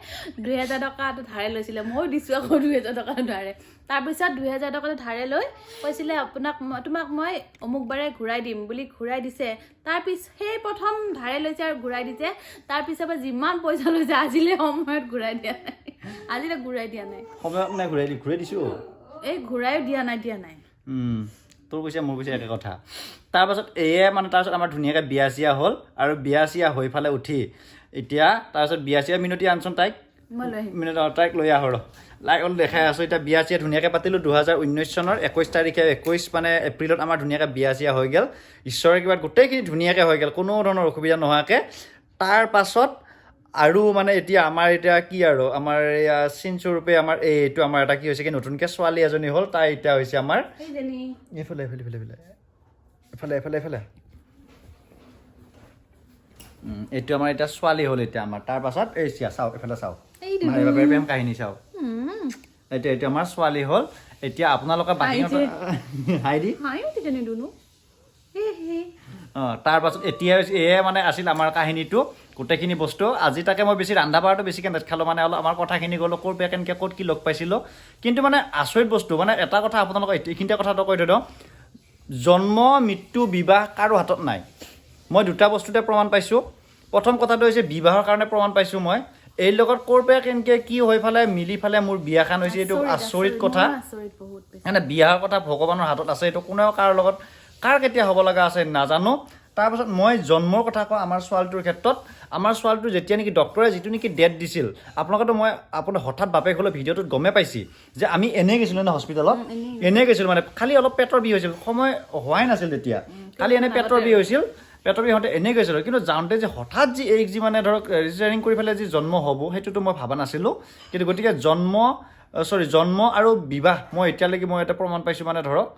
2000 টকা এটা ধাৰে লৈছিলে, ময়ো দিছোঁ আকৌ 2000 টকা ধাৰে। তাৰপিছত 2000 টকাটো ধাৰে লৈ কৈছিলে আপোনাক মই, তোমাক মই অমুক বাৰে ঘূৰাই দিম বুলি ঘূৰাই দিছে। তাৰপিছ সেই প্ৰথম ধাৰে লৈছে আৰু ঘূৰাই দিছে। তাৰপিছৰ পৰা যিমান পইচা লৈছে আজিলৈ সময়ত ঘূৰাই দিয়া নাই, আজিলৈ ঘূৰাই দিয়া নাই। সময়ত নাই ঘূৰাই দি, ঘূৰাই দিছোঁ। এই ঘূৰায়ো দিয়া নাই, দিয়া নাই। তোৰ কৈছে মোৰ কৈছে একে কথা। তাৰপাছত এয়ে মানে তাৰপাছত আমাৰ ধুনীয়াকৈ বিয়া চিয়া হ'ল। আৰু বিয়া চিয়া হৈ ফালে উঠি এতিয়া তাৰপাছত বিয়া চিয়া মিনতি আনচোন তাইক, মই লৈ আহিম। মিনতি তাইক লৈ আহ ৰ, লাইক অলপ দেখাই আছোঁ। এতিয়া বিয়া চিয়া ধুনীয়াকৈ পাতিলোঁ 2019 চনৰ 21 তাৰিখে, 21 মানে এপ্ৰিলত আমাৰ ধুনীয়াকৈ বিয়া চিয়া হৈ গ'ল। ঈশ্বৰৰ কৃপাত গোটেইখিনি ধুনীয়াকৈ হৈ গ'ল, কোনো ধৰণৰ অসুবিধা নোহোৱাকৈ। তাৰপাছত আৰু মানে এতিয়া আমাৰ এতিয়া কি আৰু আমাৰ এয়া চিনস্বৰূপে আমাৰ এইটো আমাৰ এটা কি হৈছে কি, নতুনকৈ ছোৱালী এজনী হ'ল, তাই এতিয়া হৈছে আমাৰ সেইজনী এইফালে এইফালে এইফালে এইফালে এইফালে এইফালে এইফালে, এইটো আমাৰ এতিয়া ছোৱালী হ'ল এতিয়া আমাৰ। তাৰপাছত এই চিয়া চাওক, এইফালে চাওক, এই মায়ে বাপেৰ প্ৰেম কাহিনী চাওক। এতিয়া এইটো আমাৰ ছোৱালী হ'ল। এতিয়া আপোনালোকে বাকী হাই দি হাঁহি উঠিছে দুনু। তাৰপাছত এতিয়া এয়ে মানে আছিল আমাৰ কাহিনীটো, গোটেইখিনি বস্তু। আজি তাকে মই বেছি ৰন্ধা বঢ়াটো বেছিকৈ নেখালোঁ, মানে অলপ আমাৰ কথাখিনি গ'লো ক'ৰ পৰা কেনেকৈ ক'ত কি লগ পাইছিলোঁ। কিন্তু মানে আচৰিত বস্তু, মানে এটা কথা আপোনালোকক এইখিনিতে কথাটো কৈ থৈ দিওঁ, জন্ম মৃত্যু বিবাহ কাৰো হাতত নাই। মই দুটা বস্তুতে প্ৰমাণ পাইছোঁ। প্ৰথম কথাটো হৈছে বিবাহৰ কাৰণে প্ৰমাণ পাইছোঁ মই, এই লগত ক'ৰ পৰা কেনেকৈ কি হৈ পেলাই মিলি পেলাই মোৰ বিয়াখন হৈছে, এইটো আচৰিত কথা। মানে বিয়াৰ কথা ভগৱানৰ হাতত আছে, এইটো কোনেও কাৰো লগত কাৰ কেতিয়া হ'ব লগা আছে নাজানো। তাৰপাছত মই জন্মৰ কথা কওঁ আমাৰ ছোৱালীটোৰ ক্ষেত্ৰত, আমাৰ ছোৱালীটোৰ যেতিয়া নেকি ডক্টৰে যিটো নেকি ডেট দিছিল, আপোনালোকেতো মই আপোনাৰ হঠাৎ বাপেক হ'লে ভিডিঅ'টোত গমেই পাইছি যে আমি এনেই গৈছিলোঁ ন হস্পিটেলত, এনেই গৈছিলোঁ, মানে খালি অলপ পেটৰ বিষ হৈছিল, সময় হোৱাই নাছিল তেতিয়া, খালি এনেই পেটৰ বিষ হৈছিল। পেটৰ বিষ হওঁতে এনেই গৈছিলোঁ, কিন্তু যাওঁতে যে হঠাৎ যি এই যি মানে ধৰক ৰিজাৰিং কৰি পেলাই যি জন্ম হ'ব, সেইটোতো মই ভবা নাছিলোঁ। কিন্তু গতিকে জন্ম, চৰি, জন্ম আৰু বিবাহ মই এতিয়ালৈকে মই এটা প্ৰমাণ পাইছোঁ, মানে ধৰক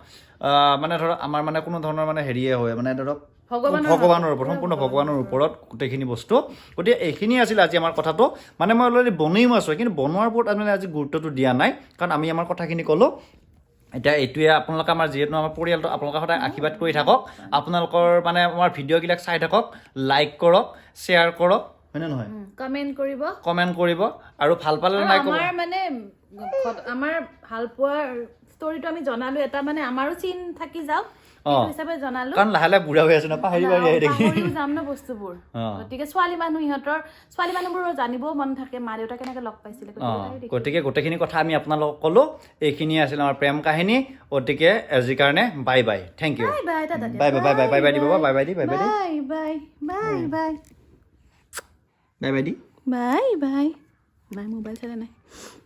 মানে ধৰক আমাৰ মানে কোনো ধৰণৰ মানে হেৰিয়ে হয়, মানে ধৰক ভগৱানৰ ভগৱানৰ ওপৰত, সম্পূৰ্ণ ভগৱানৰ ওপৰত গোটেইখিনি বস্তু। গতিকে এইখিনি আছিল আজি আমাৰ কথাটো। মানে মই অলৰেডি বনাইও আছোঁ, কিন্তু বনোৱাৰ ওপৰত মানে আজি গুৰুত্বটো দিয়া নাই, কাৰণ আমি আমাৰ কথাখিনি ক'লোঁ। এতিয়া এইটোৱে আপোনালোকে আমাৰ যিহেতু আমাৰ পৰিয়ালটো, আপোনালোকে সদায় আশীৰ্বাদ কৰি থাকক। আপোনালোকৰ মানে আমাৰ ভিডিঅ'বিলাক চাই থাকক, লাইক কৰক, শ্বেয়াৰ কৰক, হয়নে নহয়? কমেণ্ট কৰিব। কমেণ্ট কৰিব আৰু ভাল পালে আৰু নাই ক'ব। আমাৰ মানে আমাৰ ভাল পোৱাৰ ষ্টৰিটো আমি জনালো, এটা মানে আমাৰো চিন থাকি যাওক সেইটো হিচাপে জনালো। কাৰণ লাহে লাহে বুঢ়া হৈ আছো ন, পাহৰি পাহৰি আহি থাকি। পাহৰিও যাম ন বস্তুবোৰ। গতিকে ছোৱালী মানুহ, ইহঁতৰ ছোৱালী মানুহবোৰৰ জানিবও মন থাকে মা দেউতা কেনেকে লগ পাইছিলে, গতিকে তাই দেখি- গতিকে গোটেইখিনি কথা আমি আপোনালোকক ক'লোঁ। এইখিনিয়ে আছিল আমাৰ প্ৰেম কাহিনী। গতিকে আজিৰ কাৰণে bye bye, thank you. Bye bye, tata. Bye bye, bye bye, bye bye দি বাবা, বাই বাই দি, বাই বাই দি। Bye bye, bye bye. Bye bye দি। Bye bye bye. মোবাইল চালে নাই।